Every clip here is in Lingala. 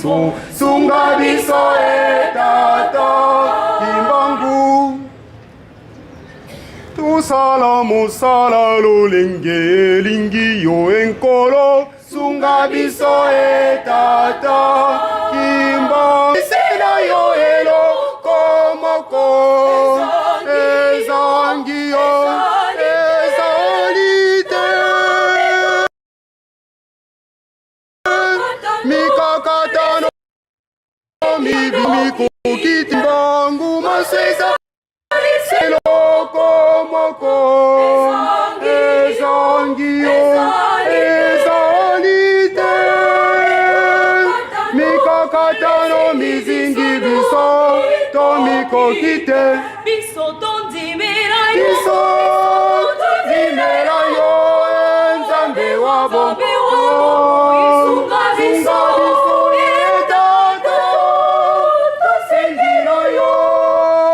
biso, sunga biso e Tata Kimbangu. Tosala mosala lolenge elingi yo e Nkolo, sunga biso e Tata Kimbangu. Esila yo eloko moko ezangi yo ezali te. Mikakatano mibi mikoki te mbangu maseza eloko moko ezangi yo ezali te. Mikakatano mizingi biso to mikoki te. Biso tondimela yo, Biso tondimela yo e Nzambe wa Nzambe wa bomoi, sunga biso. E Tata, tosengi na yo,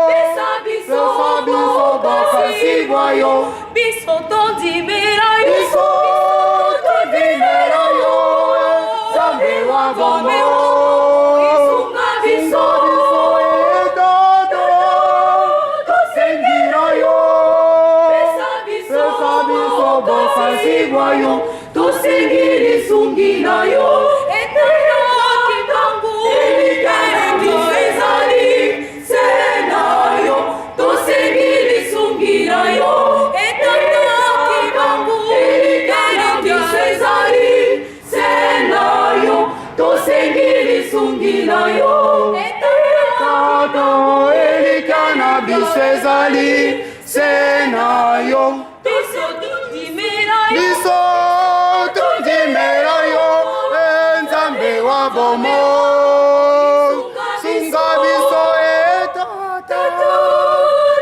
Pesa biso pesa biso bokasi bwa yo. Biso tondimela yo, Biso tondimela yo e Nzambe wa Nzambe wa bomoi, bomoi, sunga biso. biso e Tata, tosengi na yo, Pesa biso pesa biso bokasi bwa yo. Tosengi lisungi na yo, etala Kimbangu, elikya na biso ezali se na yo. Tosengi lisungi na yo, etala Kimbangu, elikya na biso ezali se na yo. Tosengi lisungi na yo, etala Tata, elikya na biso ezali se na yo. Biso tondimela yo, Biso tondimela yo e Nzambe wa bomoi, sunga biso e Tata,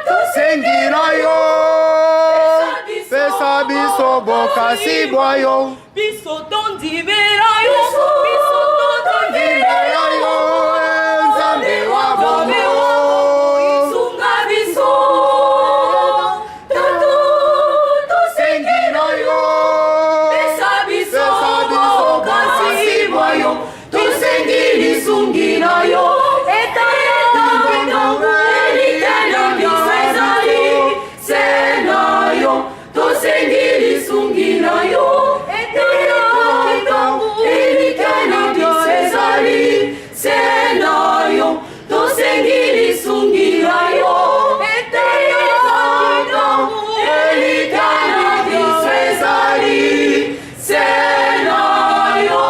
tosengi na yo, pesa biso bokasi bwa yo. Biso tondimela yo, biso tondimela Tondimela yo e Nzambe wa bomoi, sunga biso Tata, tosengi na yo, pesa biso pesa biso bokasi bwa yo. Tosengi lisungi na yo, etala Kimbangu, elikya na biso ezali se na yo. Tosengi lisungi na yo, etala Kimbangu, elikya na biso ezali se na yo. Tosengi lisungi na yo, etala Kimbangu, elikya na biso ezali se na yo.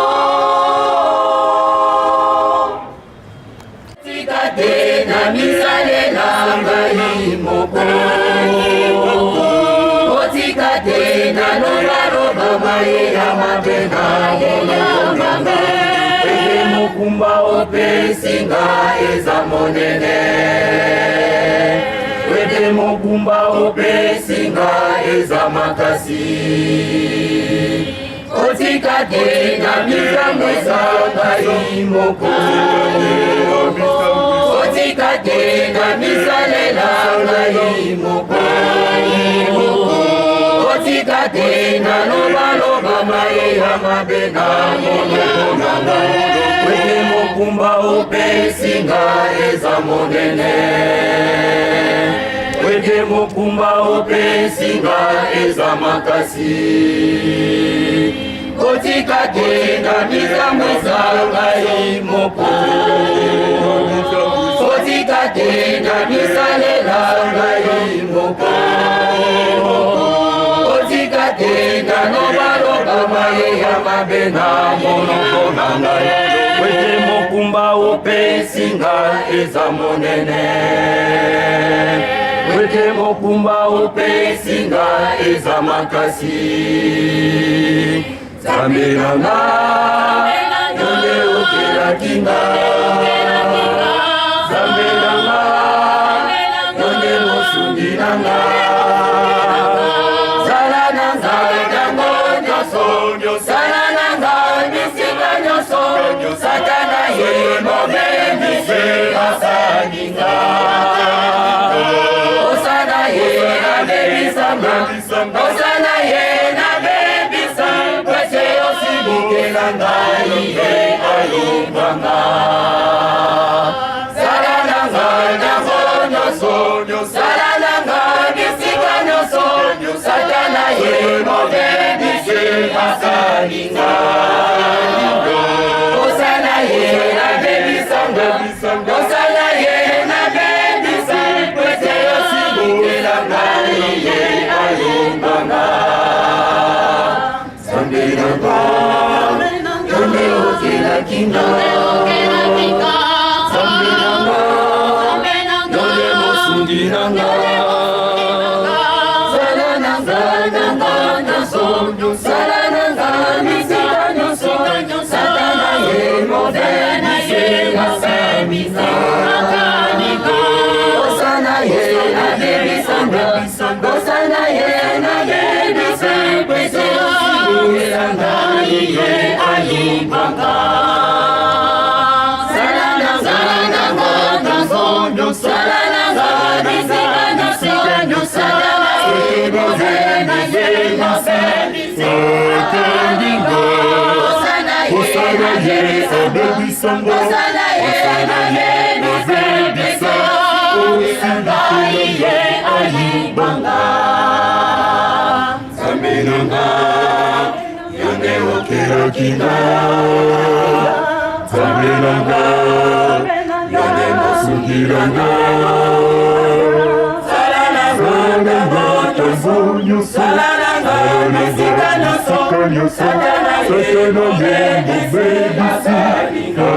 Tika te na misalela ngai moko, otika te na lobaloba maye ya mabe na monoko na ngai, ete mokumba opesi nga eza monene, ete mokumba opesi nga eza makasi. Otika te na mitambwisa ngai moko, otika te na misalela ngai moko, otika te na lobaloba maye ya mabe na monoko na ngai, ete mokumba opesi nga eza monene, ete mokumba opesi nga eza makasi. Kotika te na mitambwisa ngai moko, kotika te na misalela ngai moko, kotika te na lobaloba maye ya mabe na monoko na ngai, ete mokumba opesi nga eza monene, ete mokumba opesi nga eza makasi. Nzambe na nga, yo nde okelaki nga. Nzambe na nga, yo nde mosungi na nga. Zala na ngai ntango nyonso, zala na ngai bisika nyonso. Satana ye mobebisi asali nga, osala ye abebisanga, osala ye nabebisa, pese osilikela ngai ye alonganga. Kosala ye nabebisi po ete osilikela ngai ye ayebanga. Nzambe na nga, yo nde okelaki nga. Nzambe na nga, yo nde mosungi na nga. Zala na nga na nga nyonso, zala na nga bisika nyonso. Satana ye mobebisi asambisa. Kosana ye nabebisa nga, kosana ye nabebisa po ete osilikela ngai ye ayibanga. Zala na nga na nga nyonso, zala na nga bisika nyonso, Satana ye mobebisi asambisa. Kosana ye nabebisa nga, kosana ye nabebisa po ete osilikela ngai ye ayibanga. Nzambe na nga, yo nde okelaki nga. Nzambe na nga, yo nde mosungi na nga. Zala na nga na nga ntango nyonso, zala na nga bisika nyonso, Satana ye mobebisi akangi nga.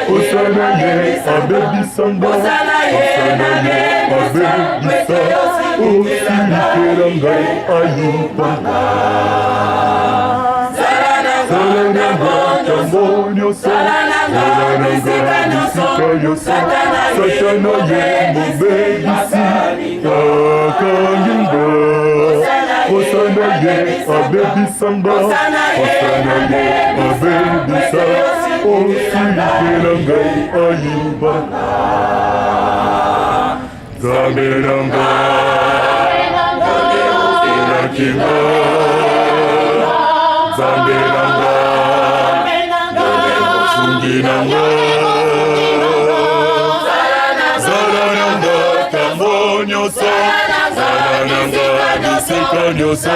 Kosana ye abebisa nga, kosana ye abebisa, osilikela ngai ayibanga. Zala na nga ntango nyonso, zala na nga bisika nyonso, Satana ye mobebisi akangi nga. Kosana ye abebisa nga, kosana ye abebisa, osilikela ngai ayibanga. Nzambe na nga, yo nde okelaki nga. Nzambe na nga, yo nde mosungi na nga. Zala na nga ntango nyonso, zala na nga bisika nyonso.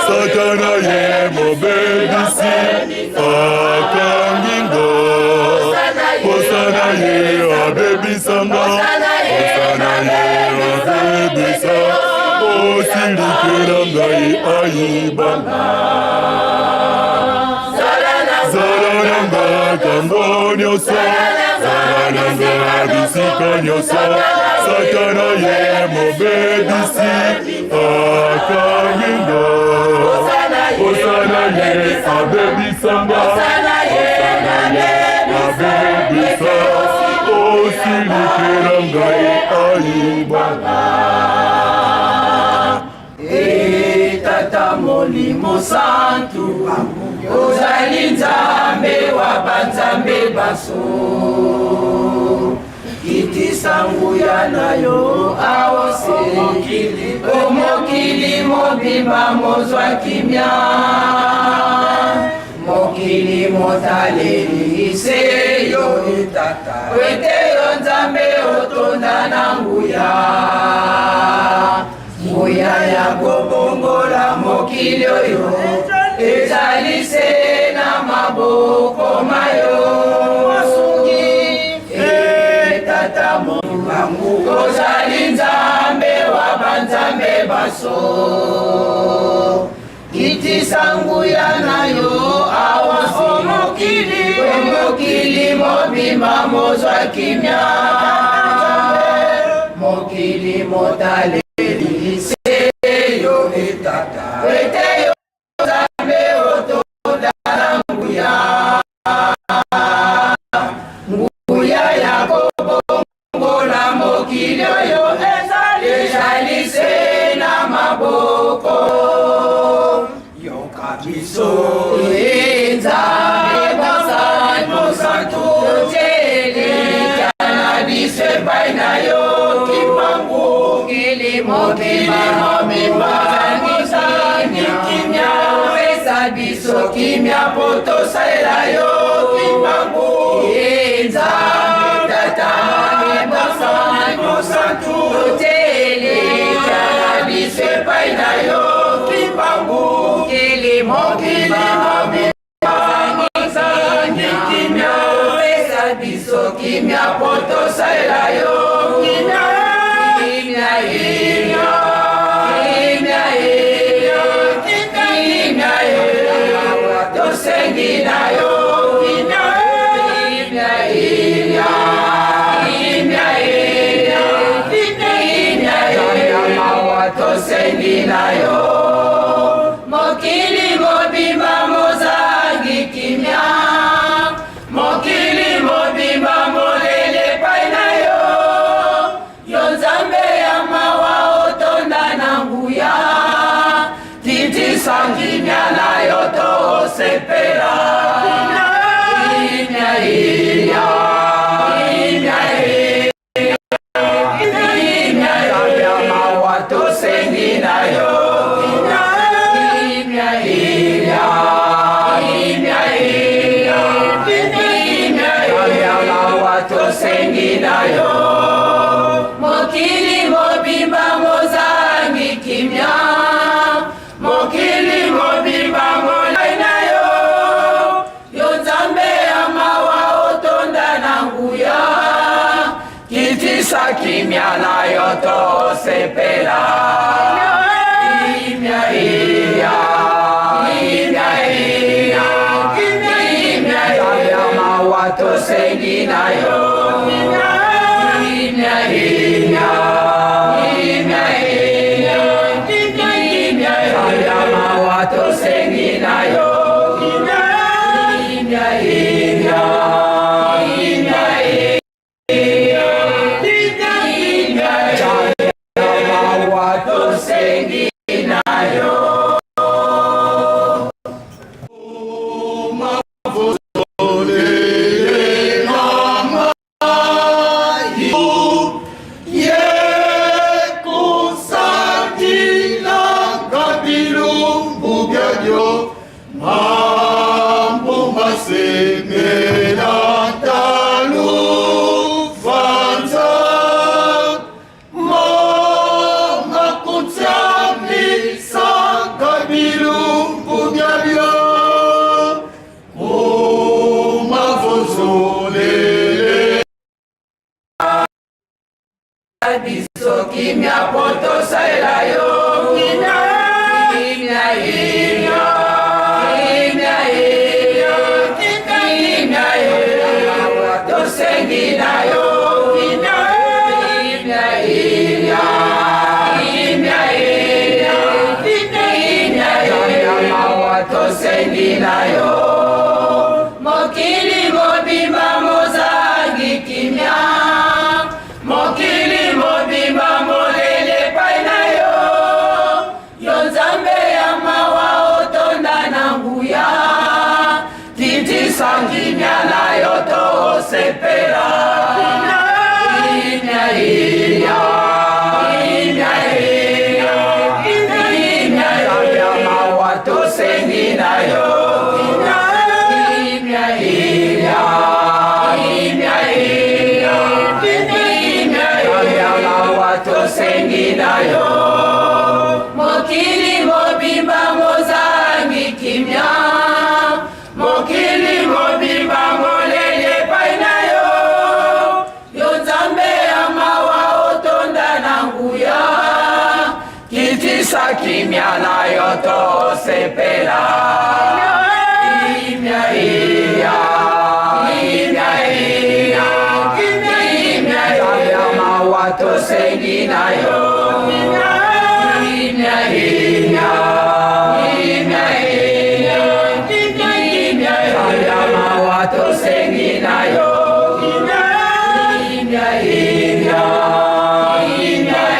Satana ye mobebisi akangi nga. Kosana ye abebisa nga, kosana ye abebisa, osilikela ngai ayibanga. Zala na nga ntango nyonso, zala na nga bisika nyonso. Satana ye mobebisi akangi nga. Kosana ye abebisa nga, kosana ye abebisa, osilikela ngai ayibanga. E Tata Molimo Santu, ozali Nzambe wa banzambe baso, kitisa nguya na yo awa se o mokili mobimba mozwa kimia, mokili motaleli se yo Tata, ete yo Nzambe otonda na nguya, nguya ya kobongola mokili oyo ezali se na maboko mayo. E Tata Mobangu, ozali Nzambe wa banzambe baso, kitisa nguya na yo awa o mokili, o mokili mobimba mozwa kimia, mokili motaleli se yo Tata, ete yo Nzambe otonda na nguya, nguya ya kobongola mokili oyo ezali se na maboko. Yoka biso e Nzambe mosantu, toteleka na biso epai na yo Kimbangu, mokili mobimba mozangi kimia, pesa biso kimia po tosalela yo Kimbangu. E Nzambe Tata mosantu, toteleka na biso epai na yo Kimbangu, mokili mobimba mozangi kimia, kimia po tosalela yo. Kimia, kimia, kimia, kimia, kimia, kimia, tosengi na yo. Kimia, kimia, kimia, kimia, kimia, kimia, mawa tosengi na yo. Mokili mobimba mozangi kimia, mokili mobimba moleli epai na yo. Yo Nzambe ya mawa otonda na nguya, kitisa kimia na yo tosepela. Kimia, kimia, kimia, kimia, ya mawa tosengi na yo. Kimia, kimia, kimia, kimia, ya mawa tosengi na yo. Mokili mobimba mozangi kimia, mokili mobimba molai na yo. Yo Nzambe ya mawa otonda na nguya, kitisa kimia na yo tosepela. Kimia, kimia, kimia, kimia, kimia, ya mawa tosengi na yo. Kimia, kimia, kimia, kimia, kimia, ya mawa tosengi na yo. Kimia, kimia, kimia, kimia, ya mawa tosengi na yo. Biso kimia po tosalela yo. Kimia, kimia, kimia, kimia, kimia, tosengi na yo. Kimia, kimia, kimia, kimia, kimia, ya mawa tosengi na yo. Mokili mobimba mozangi kimia, mokili mobimba moleli epai na yo. Yo Nzambe ya mawa otonda na nguya, kitisa kimia na yo tosepela. Kimia, kimia, kimia, kimia, ya mawa tosengi na yo. Kimia, kimia, kimia, kimia, ya mawa tosengi na yo. Mokili mobimba mozangi kimia, mokili mobimba moleli epai na yo. Yo Nzambe ya mawa otonda na nguya, kitisa kimia na yo tosepela. Kimia, kimia, kimia, kimia, kimia, ya mawa tosengi na yo. Kimia, kimia, kimia, kimia, kimia, ya mawa tosengi na yo. Kimia, kimia, kimia,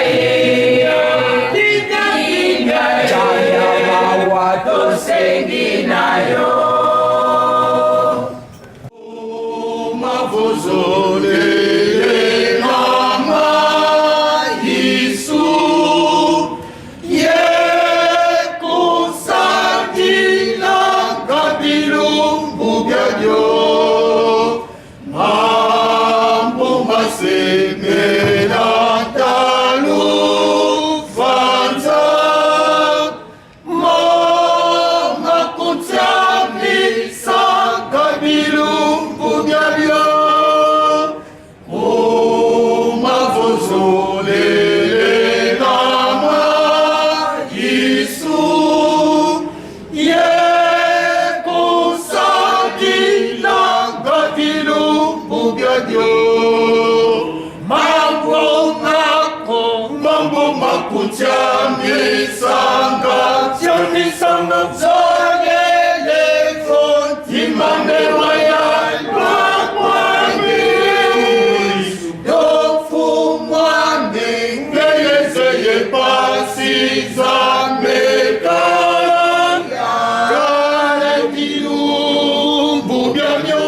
kimia, kimia, ya mawa tosengi na yo. Mavozolele mama Yesu, ye kusatila kabilumbu byadio, mambo masemela talufanza, mama kutiamisa kabilumbu byadio. byadio Mambo mako mambo makutia misanga tia misanga zolele fontimamewa ya lwakwangi yofumwane ngeyezeye pasi zameka kaletilumbu byamyo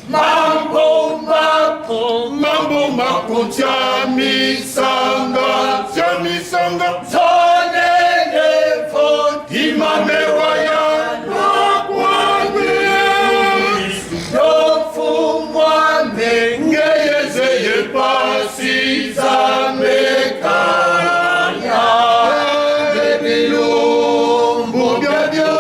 Mambo mako mambo mako tia misanga tia misanga zolele fontimamewa ya lwakwangi yofumwane ngeyezeye pasi zameka bilumbu byabyo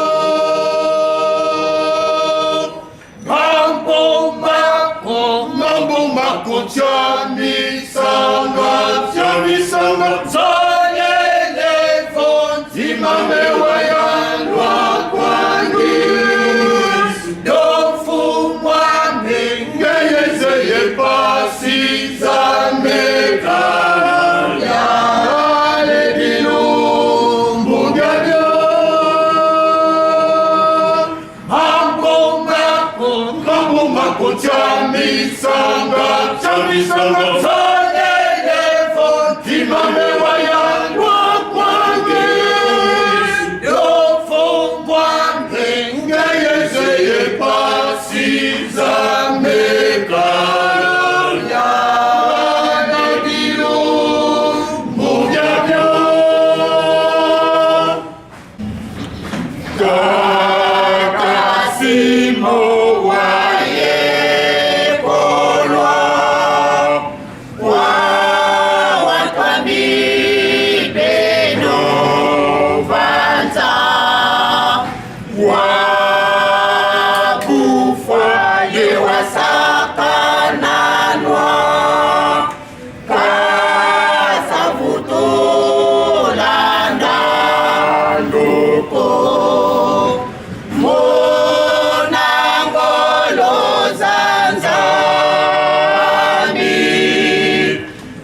Mambo mako mambo mako tia misanga tia misanga zolele fontimamewa ya lwakwangi yofumwane ngeyezeye pasi zameka yale bilumbu byabyo Mambo mako mambo mako tia misanga tia misanga zolele fontimamewa ya lwakwangi yofungwane ngeyezeye pasi zameka yale bilumbu byabyo Kakasimo wayekolwa Vanza wakufa yewasakananwa kasavutulanda luko munangolo zanzambi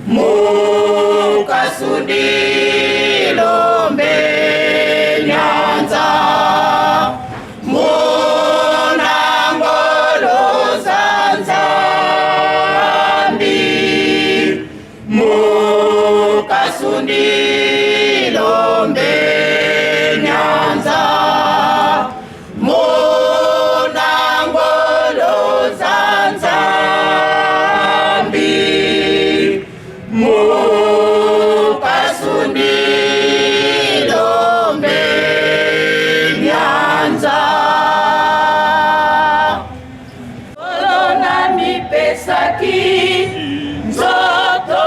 mukasundilombe nyanza munangolo zanzambi mukasundilombe nyanza munangolo zanzambi mukasundilombe nyanza Kolo mipesaki nzoto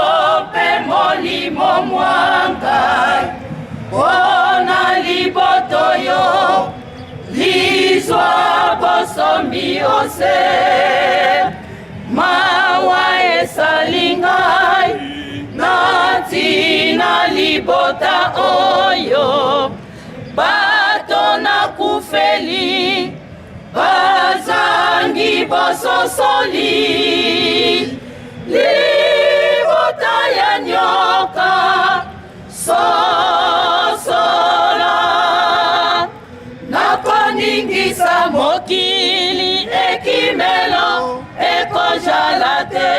mpe molimo mwa ngai mpona liboto yo lizwa bosomi ose mawa esali ngai na ntina libota oyo bato nakufeli bazangi bososoli libota ya nyoka sosola nakoningisa mokili ekimelo ekozala te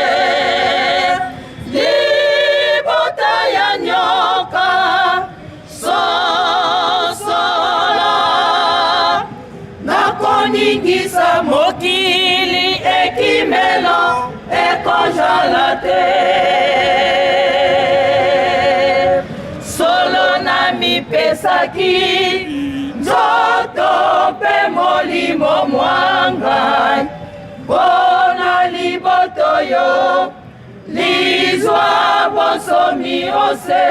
libota ya nyoka sosola nakoningisa mokili ekimelo ekozala te solo namipesaki nzoto mpe molimo mwa ngai mpona liboto yo lizwa bonsomi ose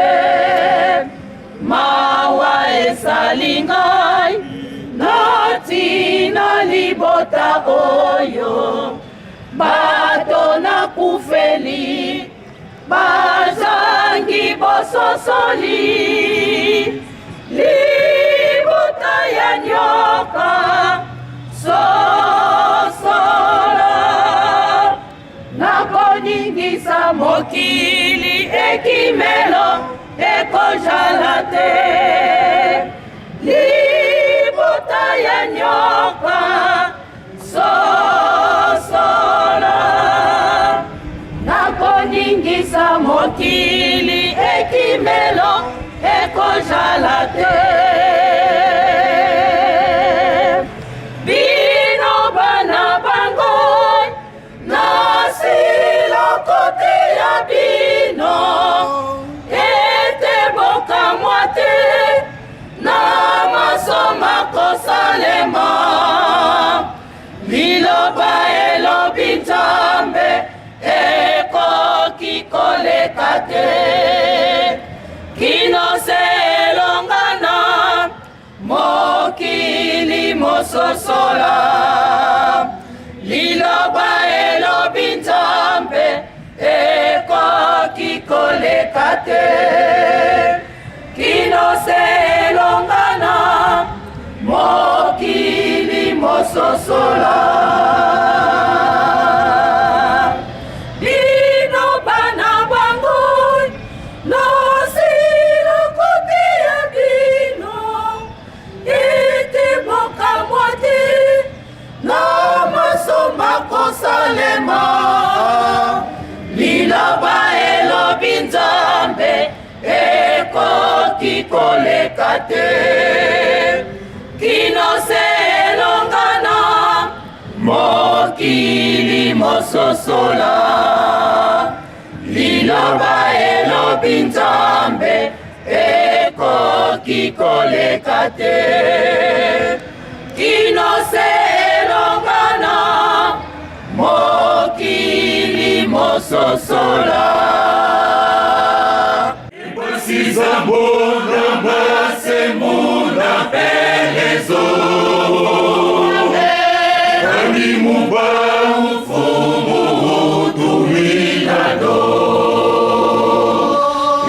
mawa esali ngai na ntina libota oyo bato nakufeli bazangi bososoli libota ya nyoka sosola. mokili ekimelo ekozala te. Libota ya nyoka sosola, nakoningisa mokili ekimelo ekozala te. Bino bana bango nasila koteya bino ete bokamwa te na masoma kosalema. Liloba elobi Nzambe ekoki koleka te, kino se elongana mokili mososola. Liloba elobi Nzambe ekoki koleka te, kino se elongana mokili mososola. Bino bana bango nasila koteya bino ete bokamwa te na masoma kosalema. Liloba elobi Nzambe ekoki koleka te, kino se elongana mokili mososola. Liloba elobi Nzambe ekoki koleka te, kino se elongana mokili mososola. Sizabona masemuna pelezo Kalimuba mfumu utuminado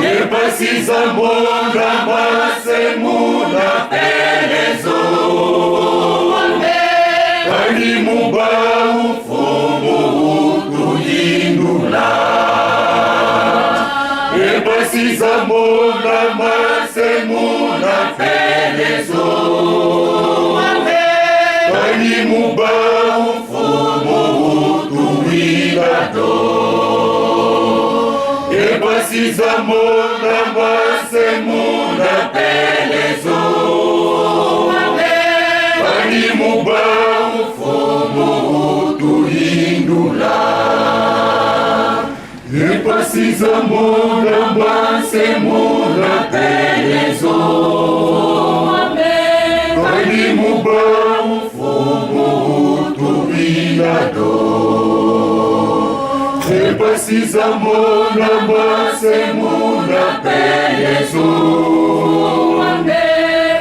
Yepasizabona masemuna pelezo Kalimuba mfumu utuindula Epasizamona masemuna pelezo Kalimuba mfumu utuwilado Epasizamona masemuna pelezo Kalimuba mfumu utuindula Epasizamona masemuna pelezo Kalimuba mfumu utuwilado Epasizamona masemuna pelezo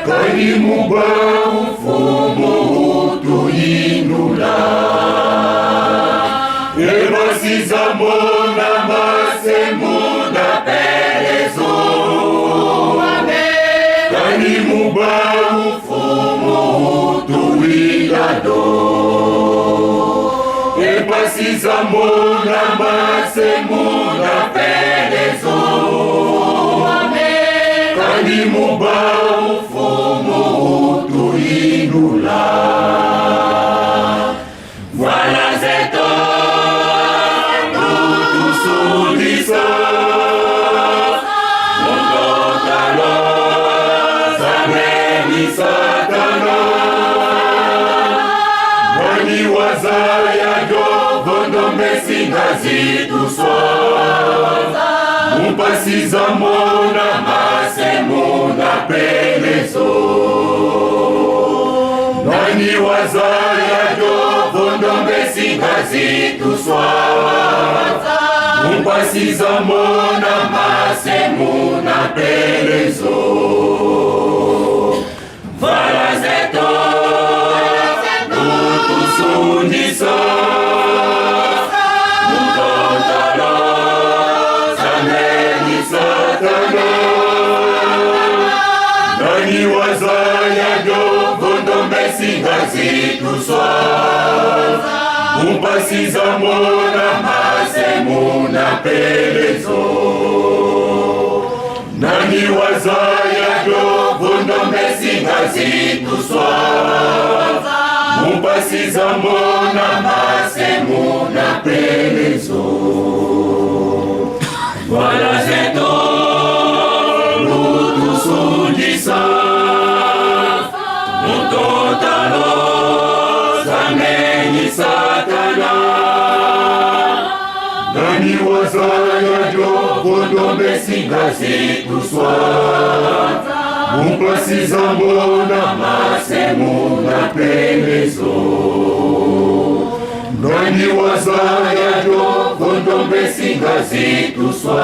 Kalimuba mfumu utuindula Epasizamona masemuna pelezo Kalimuba mfumu utuwilado Epasizamona masemuna pelezo Kalimuba mfumu utuindula Voilà zeto tutusundisa Mokotalo zameni satana Mwani wazaya yo vondombe singazituswa Mupasiza mona masemuna pelezo Nani wazaya yo vondombe singazituswa Mupasiza mona masemuna pelezo Vala zeto tutusundisa Mutontalo zameni satana Nani wazaya yo vondombe singazituswa Mupasiza mona masemuna pelezo Nani wazaya do vondombe singazituswa Mupasiza mona masemuna pelezo Voilà zeto lutusundisa Mutotalo zameni satana Nani wazaya jo vondombe singazituswa Mupasiza mbona masemuna pelezo Nani wazaya jo vondombe singazituswa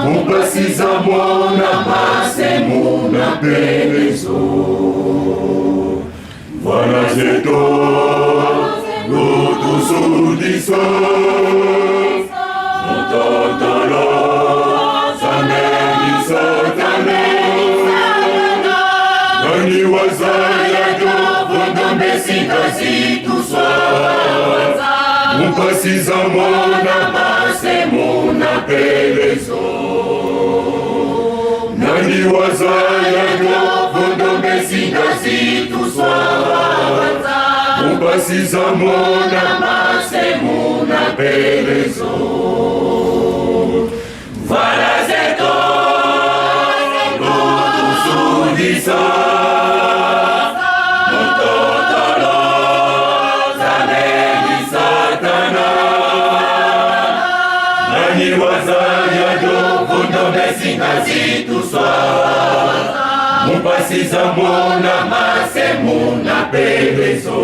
Mupasiza mbona masemuna pelezo Voilà zeto lutusundisa Mutotolo zameni satana Nani wazaya jo vondombe singazituswa Mupasiza mbona masemuna pelezo Nani wazaya jo vondombe singazituswa Mupasiza mbona masemuna pelezo Voilà zeto lutusundisa Mutotolo zameni satana Nani wazaya jo vondombe singazituswa Mupasiza mbona masemuna pelezo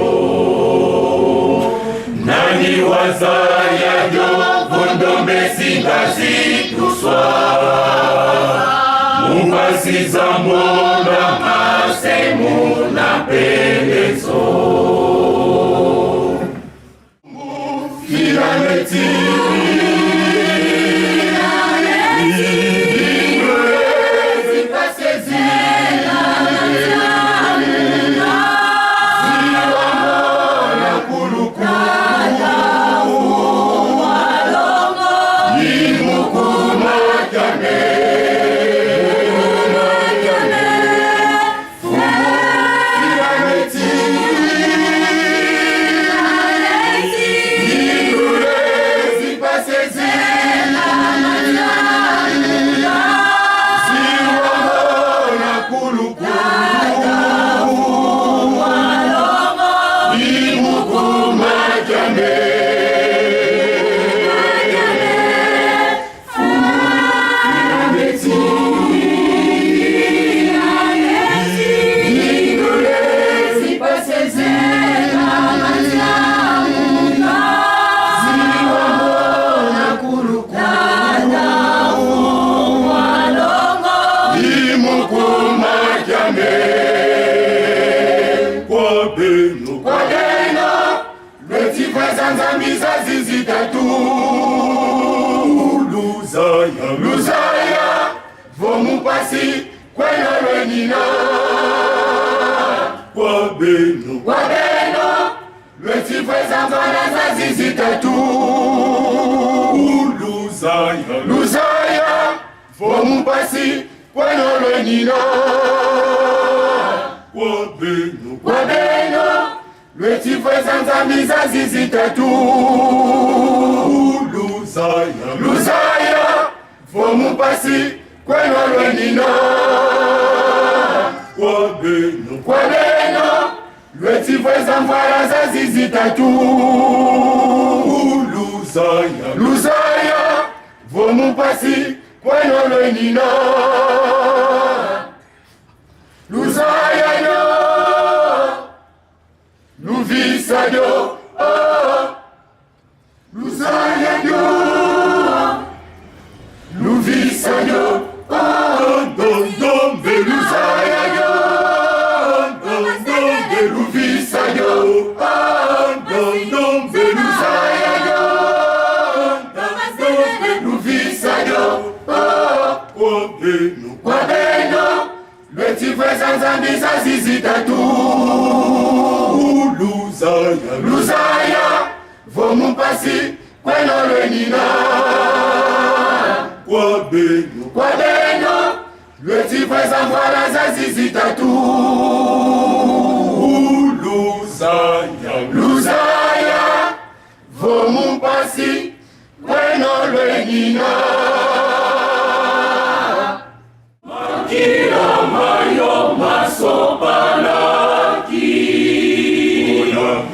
Nani wazaya jo vondombe singazituswa Mupasiza mbona masemuna pelezo Filaneti Luzaya, Luzaya, vomupasi kweno lwenina Kwabeno, Kwabeno, lwetifweza mvana zazizi tatu Luzaya, Luzaya, vomupasi kweno lwenina Kwabeno, Kwabeno, lwetifweza nzambi zazizi tatu Luzaya, Luzaya, vomupasi kweno lwenina Kwabeno, Kwabeno, lwetifweza mvana zazizi tatu Luzaya, Luzaya, vomupasi kweno lwenina Luzaya yo, Luvisa yo, oh. Luzaya yo, Luvisa yo, oh. Don don be Luzaya yo, don don be Luvisa yo, oh. Don don be Luzaya yo, don don be Luvisa yo, oh. Kwabeno, Kwabeno, lwetifweza nzambi zazizi tatu Luzaya, Luzaya, Vomumpasi kweno lwenina. Kwa beno. Kwa beno lwetikweza mvwala zazizitatu. Luzaya. Luzaya vomumpasi kweno lwenina. Makila mayo masopalaki.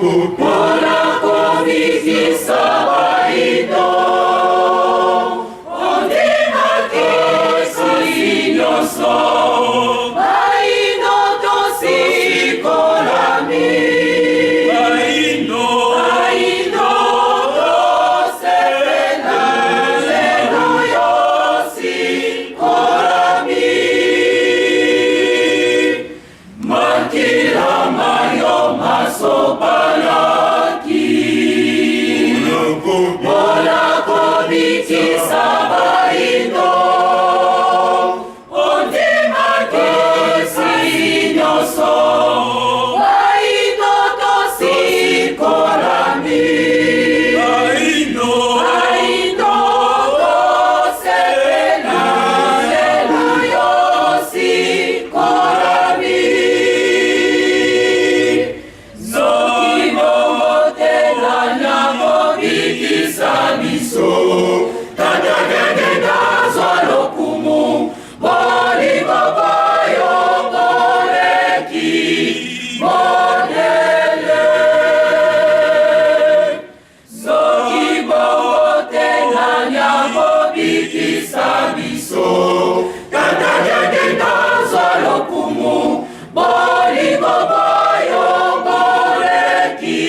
Mpona kobikisa baito. Ondimaki kasi nyonso. Baino tosikolami. Baino. Baino tosepela. Lelo yosikolami. Makila mayo masopalaki. Mpona kobikisa baino. Ondimaki kasi nyonso. Baino tosikolami. Baino. Baino tosepela. Lelo yosikolami. Soki bongo te nani akobikisa biso? Tata Diangienda zwa lokumu, bolingo bwa yo boleki monene. Soki bongo te nani akobikisa biso? Tata Diangienda zwa lokumu, bolingo bwa yo boleki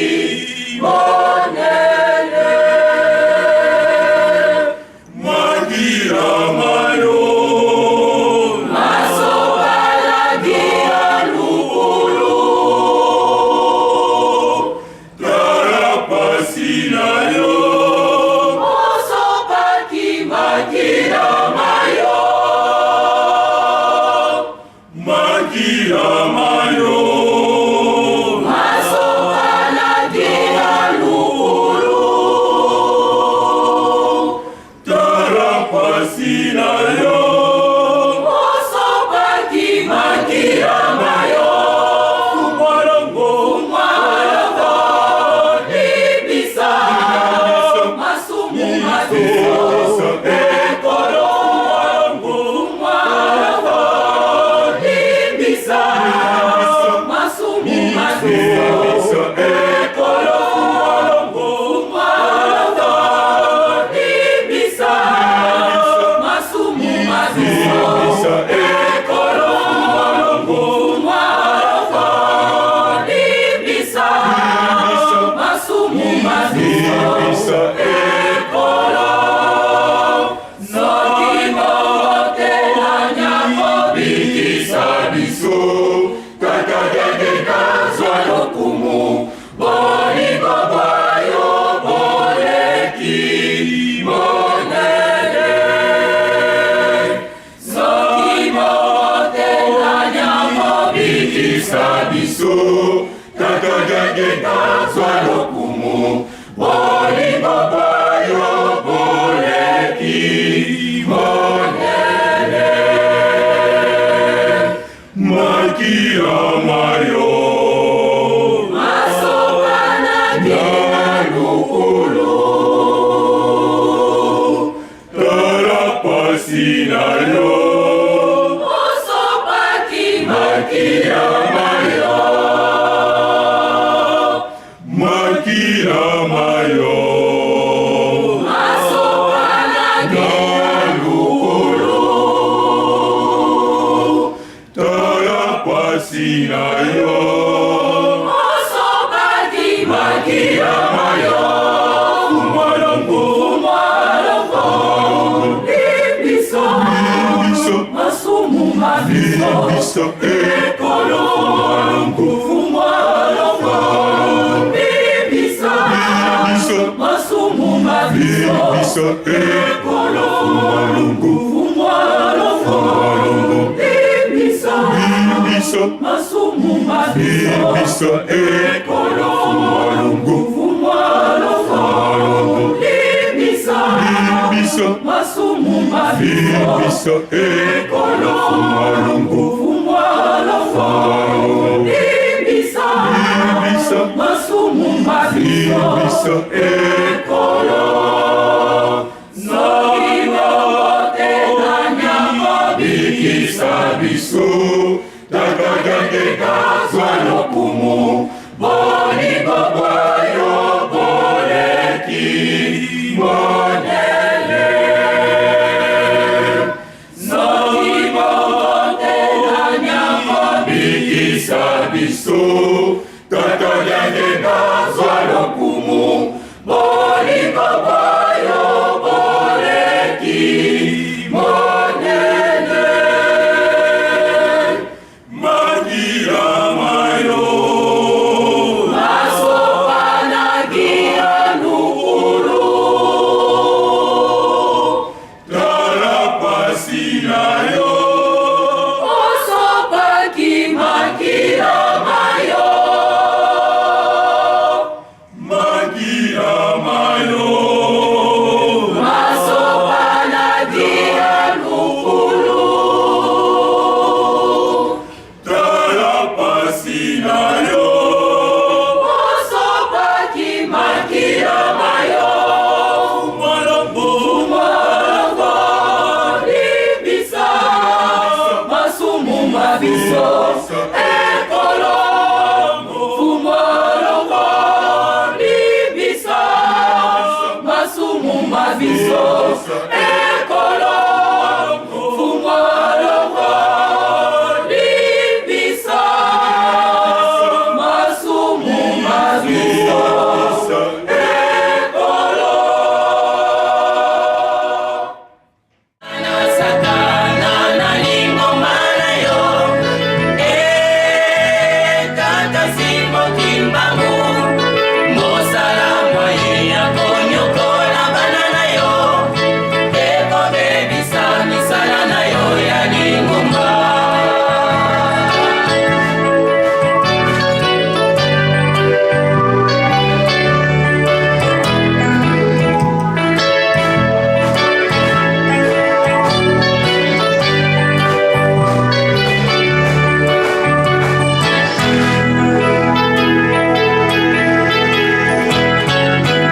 monene. Makila mayo. Masopalaki na lukulu. Tala pasi na yo. Osopaki makila mayo. Makila mayo. Masopalaki na lukulu. Tala pasi na yo. Osopaki makila mayo. Mwalongo. Mwalongo, limbisa masumu ma biso ekolo. Mwalongo, limbisa masumu ma biso ekolo. Mwalongo, limbisa masumu ma biso ekolo. Mwalongo, limbisa masumu ma biso ekolo. Soki bongo te nani akobikisa biso? Tata Diangienda zwa lokumu, bolingo bwa yo boleki monene. Soki bongo te nani akobikisa biso? Tata Diangienda zwa lokumu, bolingo bwa yo boleki monene. Makila mayo. Masopanaki na lukulu. Tala pasi na yo. Osopaki makila mayo. Makila mayo. Masopanaki na lukulu. Tala pasi na yo. Osopaki makila mayo. Mwalongo. Mwalongo, limbisa masumu ma biso ekolo. Mwalongo, limbisa masumu ma biso ekolo. Mwalongo, limbisa masumu ma biso ekolo. Mwalongo. Biso ekolo Fumalongo Fumalongo Limbisa Limbisa Masumu mabiso Limbisa Ekolo Soki bongo te nani akobikisa biso Tata Diangienda zwa lokumu Bolingo bwa yo boleki monene Soki bongo te nani akobikisa biso Tata Diangienda zwa lokumu Bolingo bwa yo boleki monene Makila mayo Masopanaki lukulu Tala pasi na yo Osopaki makila mayo Makila mayo Masopanaki lukulu Tala pasi na yo Osopaki makila mayo Malongo Molongo limbisa masumu mabiso ekolo Fumolongo limbisa masumu mabiso ekolo Fumolongo limbisa masumu mabiso ekolo Satana na lingomba na yo e tata Simon Kimbangu mosala mwaye ya konyokola bana na yo ekobebisa misala na yo ya lingomba.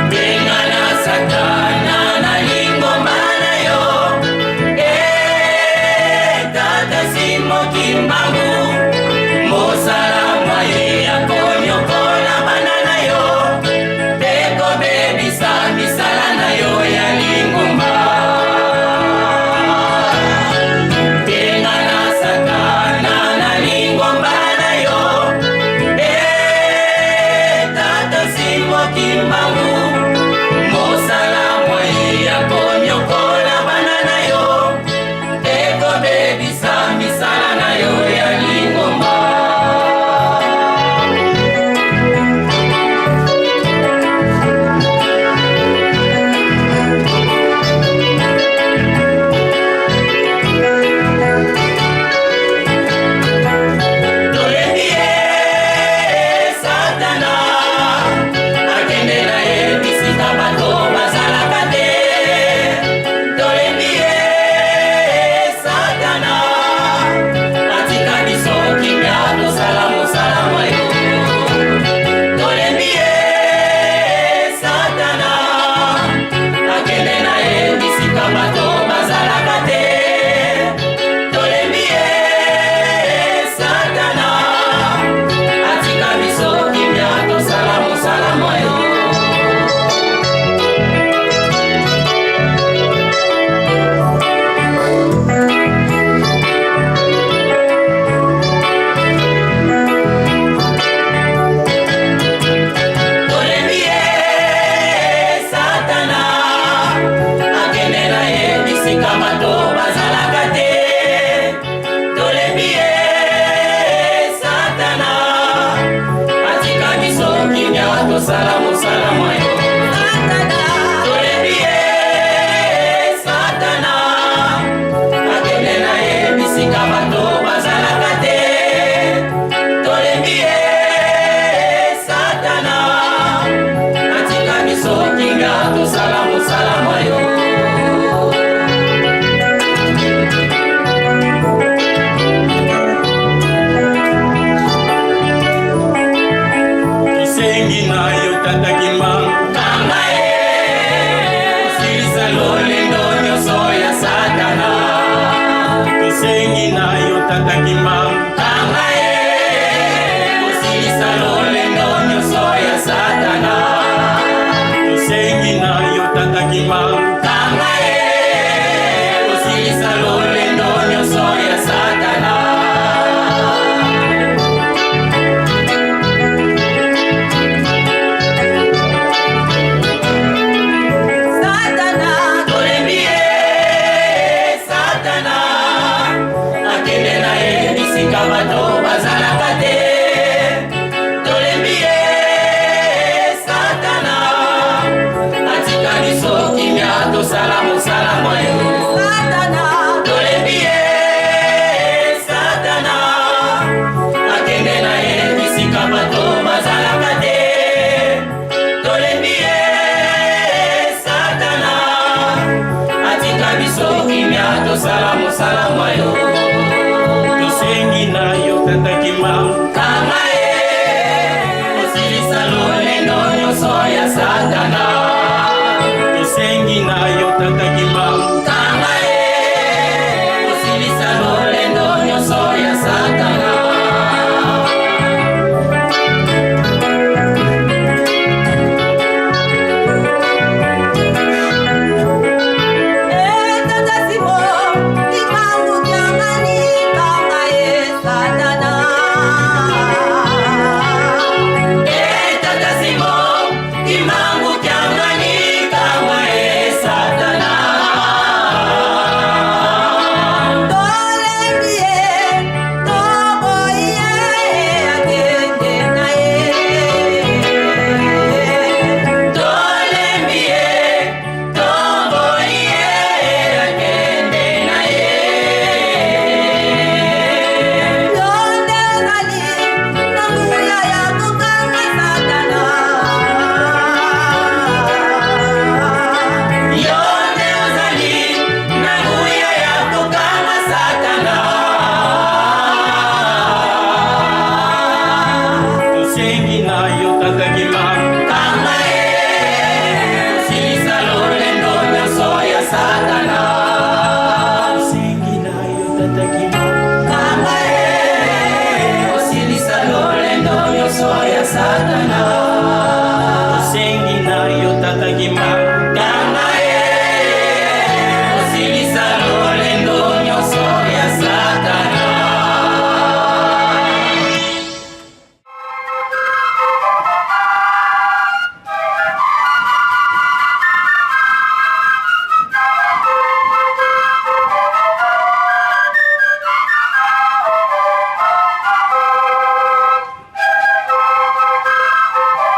Bengana Satana na lingomba na yo e tata Simon Kimbangu mosala mwaye ya konyokola bana na yo ekobebisa misala na yo ya lingomba. Bengana Satana na lingomba na yo e tata Simon Kimbangu mosala mwaye ya konyokola bana na yo ekobebisa misala na yo ya lingomba. Tolembi ye Satana akende na ye bisika bato bazalaka te. Tolembi ye Satana atika biso kimia tosala mosala mwa yo. Tolembi ye Satana akende na ye bisika bato bazalaka te. Tolembi ye Satana atika biso kimia tosala mosala mwa yo. Tolembi ye Satana akende na ye bisika bato bazalaka te. Tolembi ye Satana atika biso kimia tosala mosala mwa yo. Tolembi ye Satana akende na ye bisika bato bazalaka te. Tolembi ye Satana atika biso kimia tosala mosala mwa yo. Tosengi na yo Tata Kimbangu, kanga ye, osilisa lolendo nyonso ya Satana. Tosengi na yo Tata Kimbangu, kanga ye, osilisa lolendo nyonso ya Satana. Tosengi na yo Tata Kimbangu, kanga ye, osilisa lolendo nyonso ya Satana. Satana, tolembi ye Satana, akende na ye bisika bato bazalaka te. Tolembi ye Satana, atika biso kimia, tosala mosala mwayo. Satana, tolembi ye Satana, akende na ye bisika bato bazalaka te. Tolembi ye Satana, atika biso kimia, tosala mosala mwayo. Tosengi na yo Tata Kimbangu, kanga ye, osilisa lolendo nyonso ya Satana. Tosengi na yo Tata Kimbangu, kanga ye, osilisa lolendo nyonso ya Satana. Eh, Tata Simon, Kimbangu Kiangani, kanga ye Satana. Eh, Tata Simon Kimbangu Kiangani, kanga ye Satana. Tolembi ye, toboyi ye, akende na ye. Tolembi ye, toboyi ye, akende na ye. Yo nde ozali na nguya ya kokanga Satana. Yo nde ozali na nguya ya kokanga Satana. Tosengi na yo Tata Kimbangu, kanga ye, osilisa lolendo nyonso ya Satana. Tosengi na yo Tata Kimbangu, kanga ye, osilisa lolendo nyonso ya Satana. Tosengi na yo Tata Kimbangu, kanga ye, osilisa lolendo nyonso ya Satana. Thank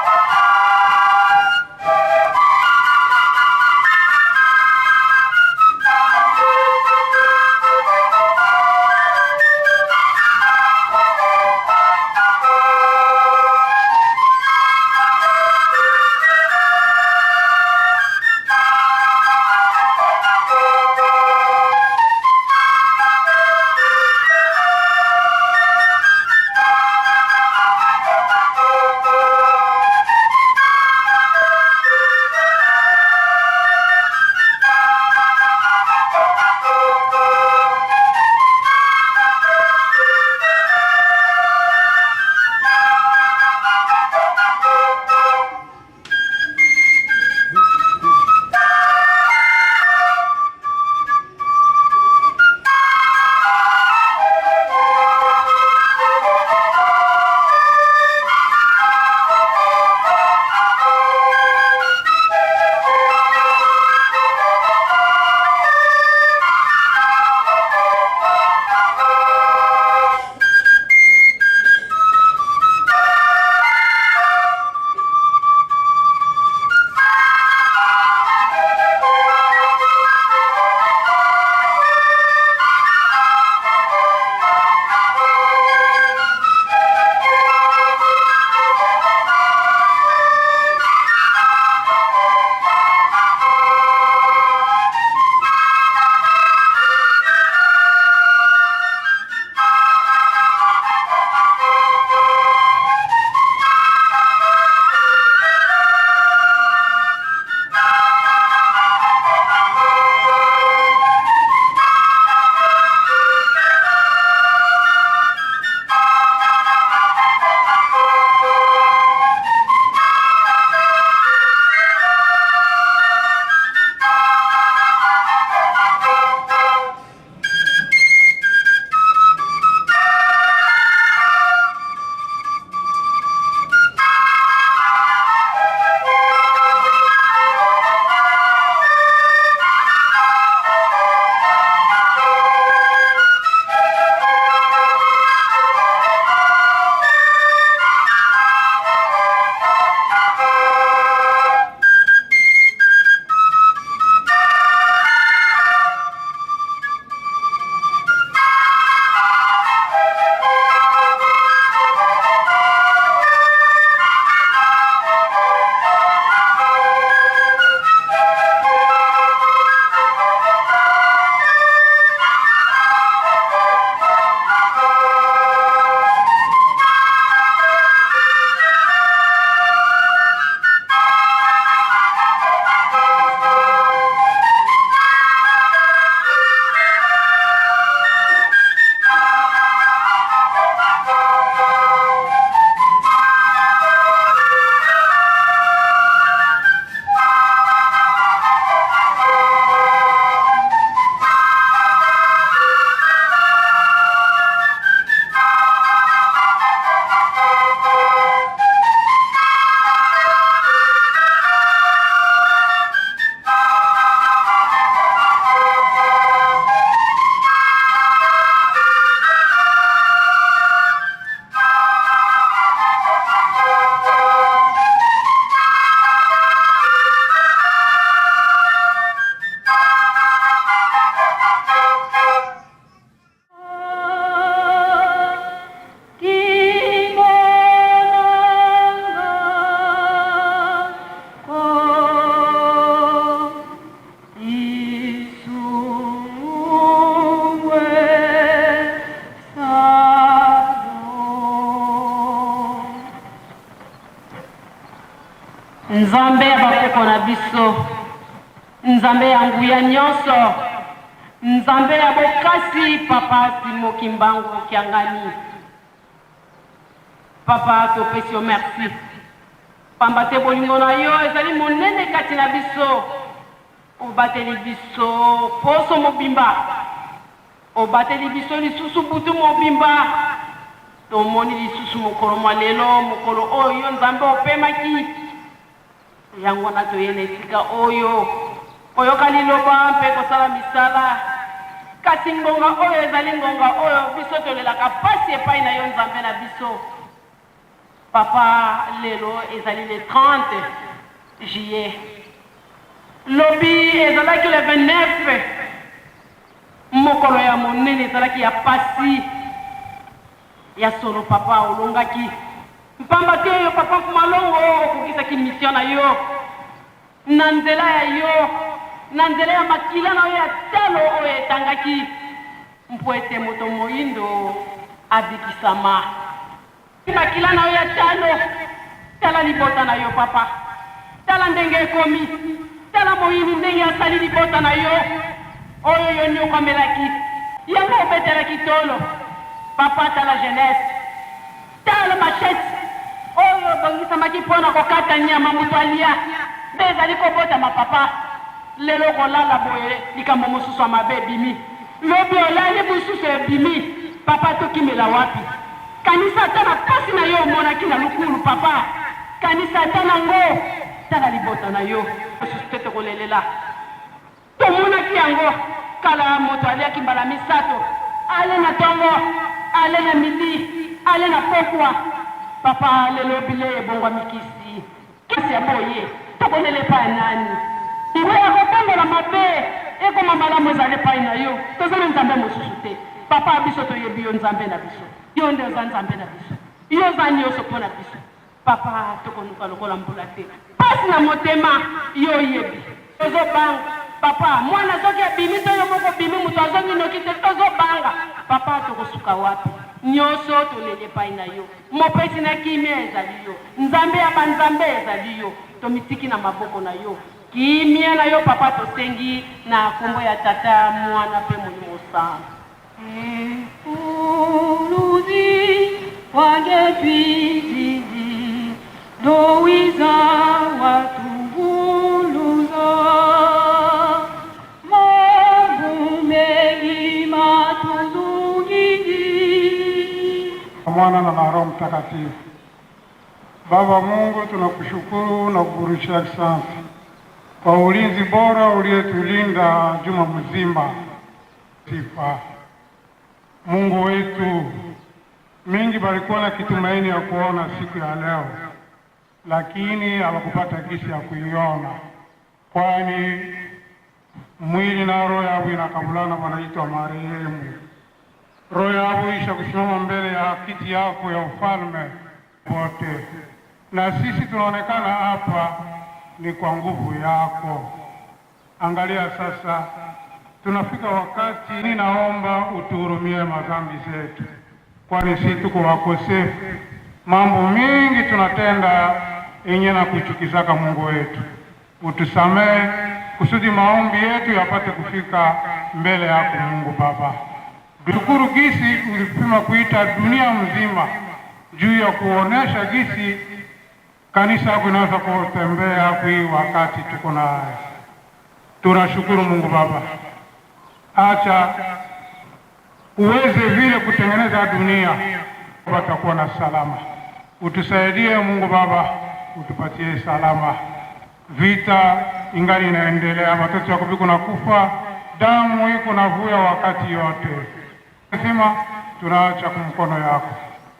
Nzambe ya bakoko na biso, Nzambe ya nguya nyonso, Nzambe ya bokasi, Papa Simo Kimbangu Kiangani. Papa, topesi yo merci pamba te bolingo na yo ezali monene kati na biso. Obateli biso poso mobimba, obateli biso lisusu butu mobimba. Tomoni lisusu mokolo mwa lelo, mokolo oyo yo Nzambe opemaki. Yango wana toye na esika oyo koyoka liloba mpe kosala misala. Kasi ngonga oyo ezali ngonga oyo biso tolelaka pasi epai na yo Nzambe na biso. Papa, lelo ezali le 30 juillet. Lobi ezalaki le 29, mokolo ya monene ezalaki ya pasi. Ya solo papa, olongaki. Mpamba te yo papa Mfumalongo okokisaki mission na yo na nzela ya yo, na nzela ya makila na yo ya talo oyo etangaki mpo ete moto moindo abikisama. Makila na yo ya talo, tala libota na yo papa, tala ndenge ekomi, tala moyini ndenge asali libota na yo oyo yo nyokamelaki, yango obetelaki tolo papa, tala jeunesse, tala machette oyo ebongisamaki mpo na kokata nyama moto alia, nde ezali kobotama papa. Lelo okolala boye likambo mosusu ya mabe ebimi, lobi olali mosusu ebimi, papa tokimela wapi? Kanisa ata na pasi na yo omonaki na lukulu papa, kanisa ata na ngo, tala libota na yo mosusu te tokolelela. Tomonaki yango kala moto aliaki mbala misato, ale na tongo, ale na midi, ale na pokwa. Papa lelo bilei ebongwami kisi. Kisi ya boye tokolela epai ya nani? Nguya ya kobongola mabe ekoma malamu ezali epai na yo. Toza na Nzambe mosusu te. Papa biso toyebi yo Nzambe na biso. Yo nde oza Nzambe na biso. Yo oza nioso mpo na biso. Papa tokonuka lokola mbula te. Pasi na motema yo oyebi. Tozo banga papa mwana soki abimi to yo moko obimi mutu azongi noki te tozo banga papa tokosuka wapi nioso toleli epai na yo mopesi na kimia ezali yo nzambe ya ba nzambe ezali yo tomitiki na maboko na yo kimia na yo papa tosengi na kombo ya tata muana pe molimo santu. Mwana na na Roho Mtakatifu. Baba Mungu, tunakushukuru na kukurudishia asante kwa ulinzi bora uliyetulinda juma mzima. Sifa Mungu wetu, mingi balikuwa na kitumaini ya kuona siku ya leo, lakini hawakupata gisi ya kuiona, kwani mwili na roho yabo inakabulana, wanaitwa marehemu. Roho yabo isha kusimama mbele ya kiti yako ya ufalme wote, na sisi tunaonekana hapa ni kwa nguvu yako. Angalia sasa, tunafika wakati, ninaomba utuhurumie madhambi zetu, kwani si tuko wakosefu. Mambo mingi tunatenda yenye na kuchukizaka Mungu wetu. Utusamehe kusudi maombi yetu yapate kufika mbele yako Mungu Baba. Shukuru gisi ulipima kuita dunia mzima juu ya kuonesha gisi kanisa yako inaweza kutembea kui wakati tuko naye. Tunashukuru Mungu Baba, acha uweze vile kutengeneza dunia watakuwa na salama. Utusaidie Mungu Baba, utupatie salama. Vita ingali inaendelea, watoto wako biko na kufa, damu iko navuya wakati yote. Sema tunaacha kumkono yako,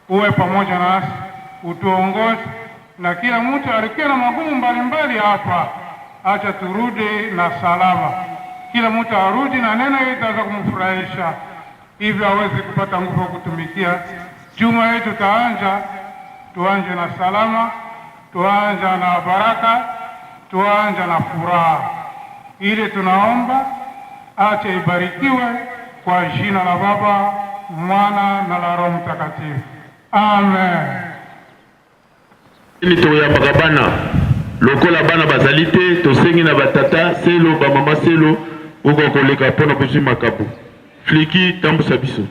uwe pamoja nasi, utuongoze, na kila mtu alikuwa na magumu mbalimbali hapa, acha turudi na salama. Kila mtu arudi na neno itaweza kumfurahisha, hivyo aweze kupata nguvu ya kutumikia. Juma yetu taanja, tuanje na salama, tuanja na baraka, tuanja na furaha. Ile tunaomba acha ibarikiwe kwa jina la Baba, Mwana na la Roho Mtakatifu. Amen. Nini toyambaka bana? Lokola bana bazali te, tosengi na ba tata selo, ba mama selo, bokoka koleka mpo na bozwi makabo. Fliki, tambusa biso.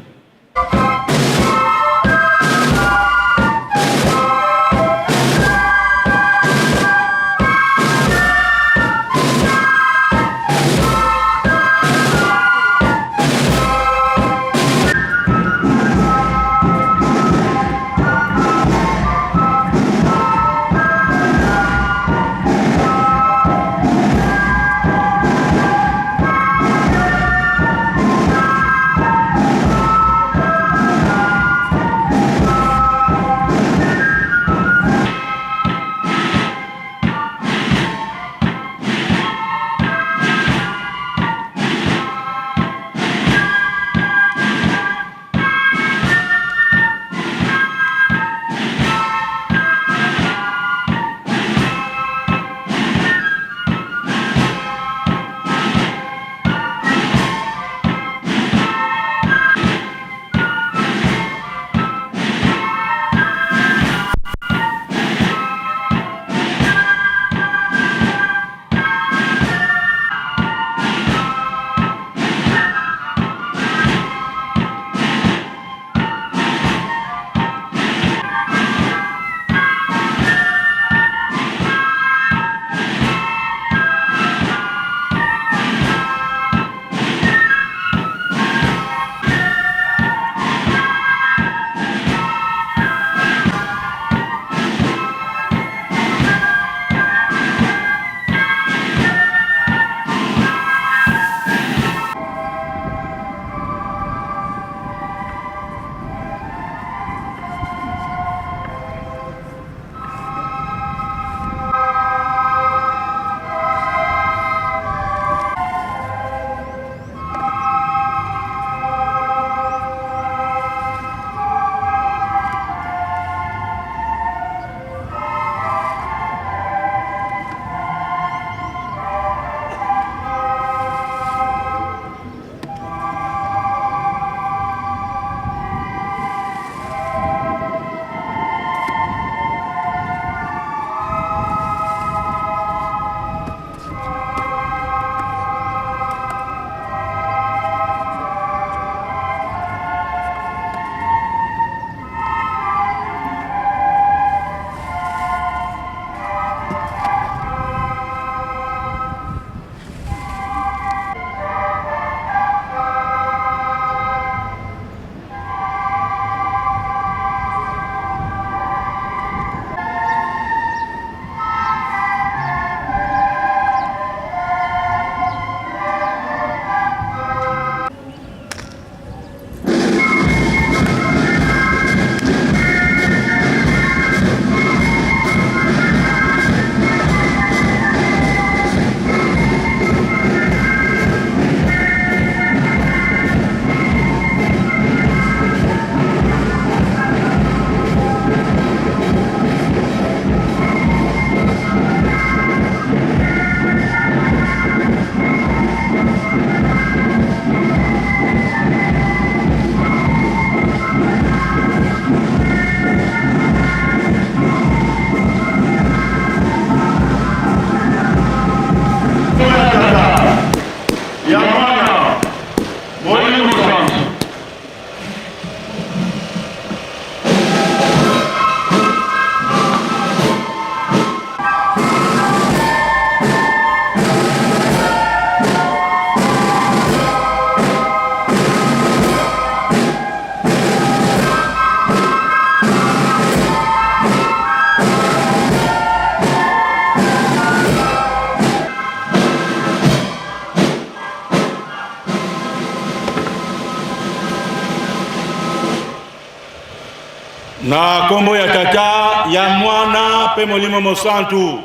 Na nkombo ya Tata, ya Mwana mpe Molimo Mosantu.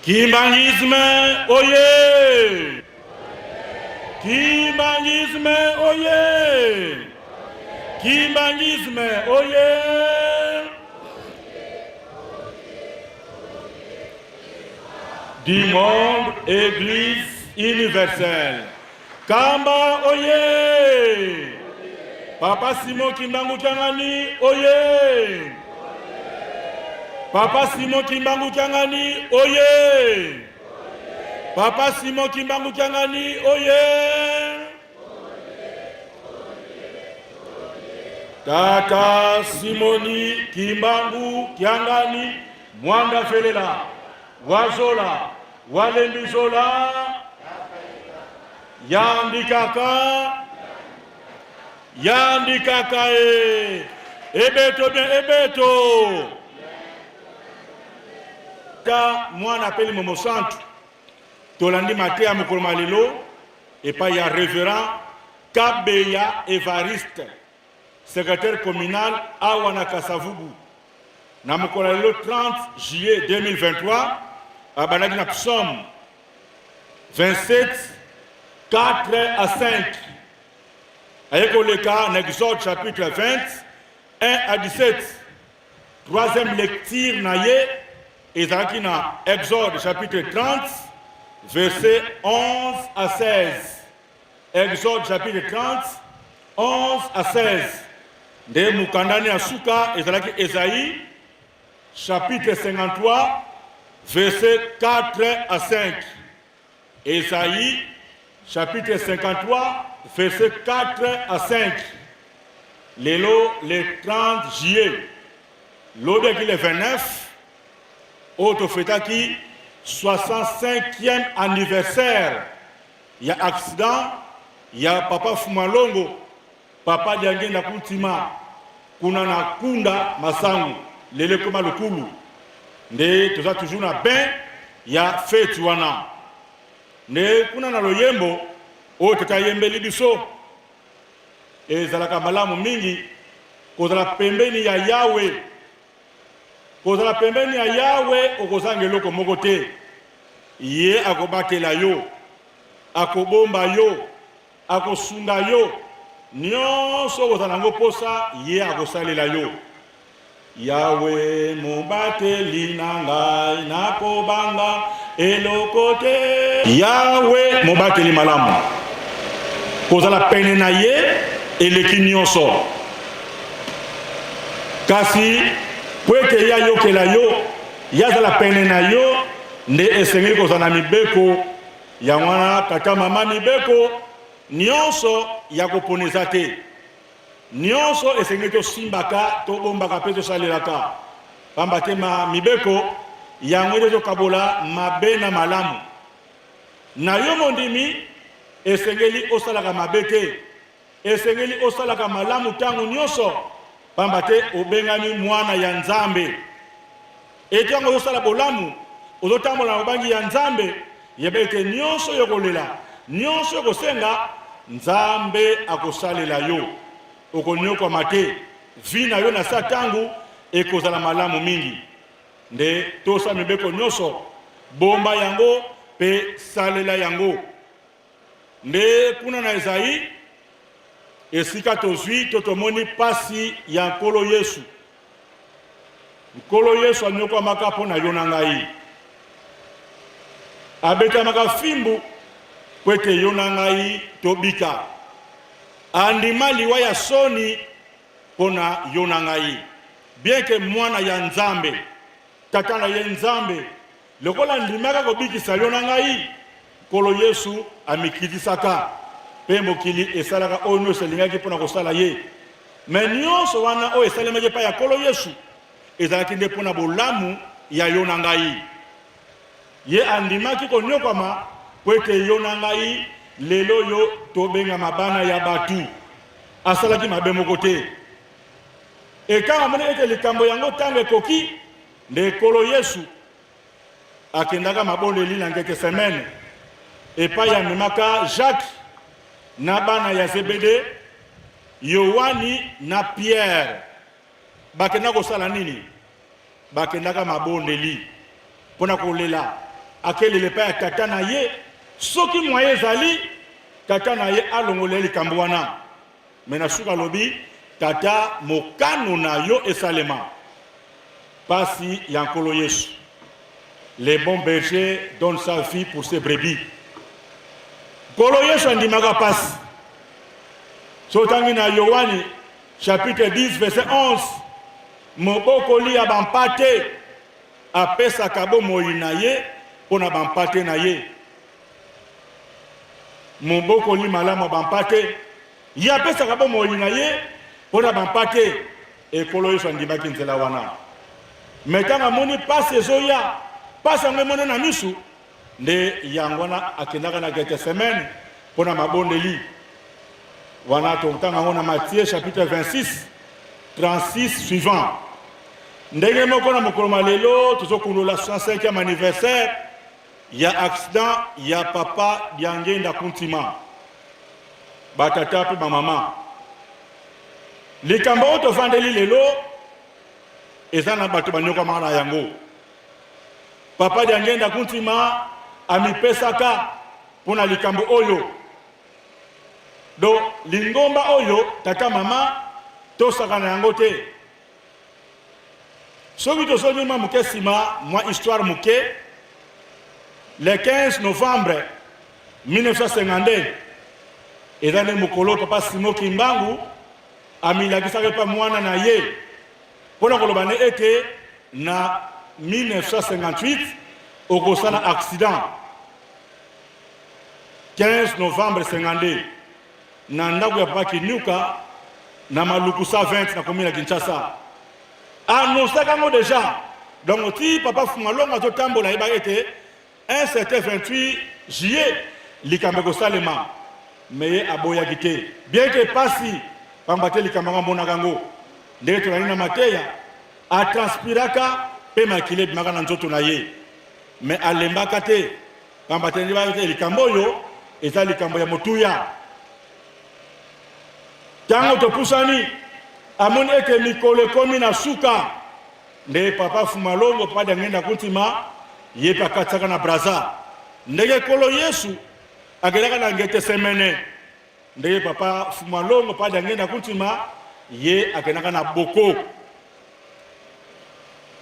Kimbanguisme oye! Kimbanguisme oye! Kimbanguisme oye! Du monde, Église universelle. Kamba oye! Papa Simon Kimbangu Kiangani oye! Papa Simon Kimbangu Kiangani oye! Papa Simon Kimbangu Kiangani oye! Tata Simoni Kimbangu Kiangani Mwanda Felela Wazola Walembizola Yandikaka Yandi kaka e ebeto bien ebeto ta mwana apeli momosantu tolandi mateya mokolo ma lelo epai ya reverend Kabeya Evariste secrétaire communal awa na Kasavubu na mokolo ya lelo 30 juillet 2023 abandaki na psaume 27 4 à 5 aye koleka na Exode chapitre 20 1 à 17. Troisième lecture na ye ezalaki na Exode chapitre 30 verset 11 à 16. Exode chapitre 30 11 à 16. Nde mokandani ya suka ezalaki Esaïe chapitre 53 verset 4 à 5. Esaïe chapitre 53 verset 4 à 5. Lelo le 30 juillet, lobi yaki le 29 oyo tofetaki 65e anniversaire ya accident ya papa Fumalongo, papa Diangenda Kuntima kuna na Kunda Masangu, lelo ekoma Lukulu. Nde toza toujours na bain ya feti wana. Nde kuna na loyembo oyo tata ayembeli biso, ezalaka malamu mingi kozala pembeni ya Yawe. Kozala pembeni ya Yawe, okozanga eloko moko te. Ye akobatela yo, akobomba yo, akosunga yo. Nyonso okozala nango mposa, ye akosalela yo. Yawe mobateli na ngai, nakobanga eloko te. Yawe mobateli malamu, kozala pene na ye eleki nyonso. Kasi mpo ete ye ayokela yo, ye azala pene na yo, nde esengeli kozala na mibeko. Yango wana tata mama, mibeko nyonso ya kopona eza te. Nyonso esengeli tosimbaka, tobombaka mpe tosalelaka, pamba te ma mibeko yango nde ezokabola mabe na malamu. Na yo mondimi, esengeli osalaka mabe te, esengeli osalaka malamu ntango nyonso, pamba te obengami mwana ya Nzambe. Ete yango ozosala bolamu, ozotambola na bobangi ya Nzambe, yeba ete nyonso oyo okolela, nyonso oyo okosenga, Nzambe akosalela yo. Okonyokwama te. Vie na yo na sa tango ekozala malamu mingi. Nde tosa mibeko nyonso, bomba yango pe salela yango. Nde kuna na Ezayi, esika tozwi to tomoni pasi ya Nkolo Yesu. Nkolo Yesu anyokwamaka mpo na yo na ngai. Abetamaka fimbu mpo ete yo na ngai tobika. Andima liwa ya soni mpo na yo na ngai. Bien que mwana ya Nzambe, tata na ye Nzambe, Lokola andimaka kobikisa yo na ngai, Nkolo Yesu amikitisaka, mpe mokili esalaka oyo nyonso elingaki mpo na kosala ye. Me nyonso wana oyo esalemaki epai ya Nkolo Yesu ezalaki nde mpo na bolamu ya yo na ngai. Ye andimaki konyokwama mpo ete yo na ngai lelo oyo tobengama bana ya bato. Asalaki mabe moko te. Ekango amoni ete likambo yango ntango ekoki, Nde Nkolo Yesu akendaka mabondeli na Getesemene, epai amemaka Jacques na bana ya Zebede, Yoani na Pierre. Bakenda kosala nini? Bakendaka mabondeli mpo na kolela, akelela epai ya tata na ye, soki mwaye ezali, tata na ye alongola ye likambo wana. Mais na suka alobi, Tata, mokano na yo esalema. Pasi ya Nkolo Yesu. Le bon berger donne sa vie pour ses brebis. Nkolo Yesu andimaka pasi. So otangi na Yohani chapitre 10 verset 11, mobokoli ya bampate. apesaka bomoi na ye mpo na bampate na ye. Mobokoli malamu ya bampate, ye apesaka bomoi na ye mpo na bampate. Ekolo Yesu andimaki nzela wana. Me ntango amoni mpasi ezoya, mpasi yango emoni na misu, nde yango wana akendaka na Getesemane mpo na mabondeli. Wana tokotanga yango na Matthieu chapitre 26 36 suivant. Ndenge moko na mokolo ma lelo tozokundola 65e anniversaire ya accident ya papa Diangenda Kuntima. Batata mpe bamama, likambo oyo tofandeli lelo eza na bato banyokwamaka na yango. Papa Diangenda Kuntima amipesaka mpo na likambo oyo. Do lingomba oyo tata mama tosaka na yango te. Soki tozongi mwa moke nsima, mwa histoire moke, le 15 novembre 1952 eza nde mokolo papa Simon Kimbangu amilakisaki mpa mwana na ye mpo na koloba ne ete na 1958 okosala accident. 15 novembre 52 na ndako ya papa Kinyuka na Maluku 120 na commune ya Kinshasa. Annoncaka yango deja. Donc ti papa Fumalongo azotambola ayebaki ete un certain 28 juillet likambo ekosalema, me ye aboyaki te, bien que pasi, pamba te likambo yango amonaka yango ndenge tolandi na mateya, atranspiraka mpe makila ebimaka na nzoto na ye, me alembaka te. Pamba te ndimaka te likambo oyo eza likambo ya motuya. Ntango topusani, amoni ete mikolo ekomi na suka, nde papa Fumalongo, papa Diangenda Kuntima, ye mpe akatisaka na Brazza. Ndenge Nkolo Yesu akendaka na Ngetesemene, ndenge papa Fumalongo, papa Diangenda Kuntima, ye akendaka na Boko.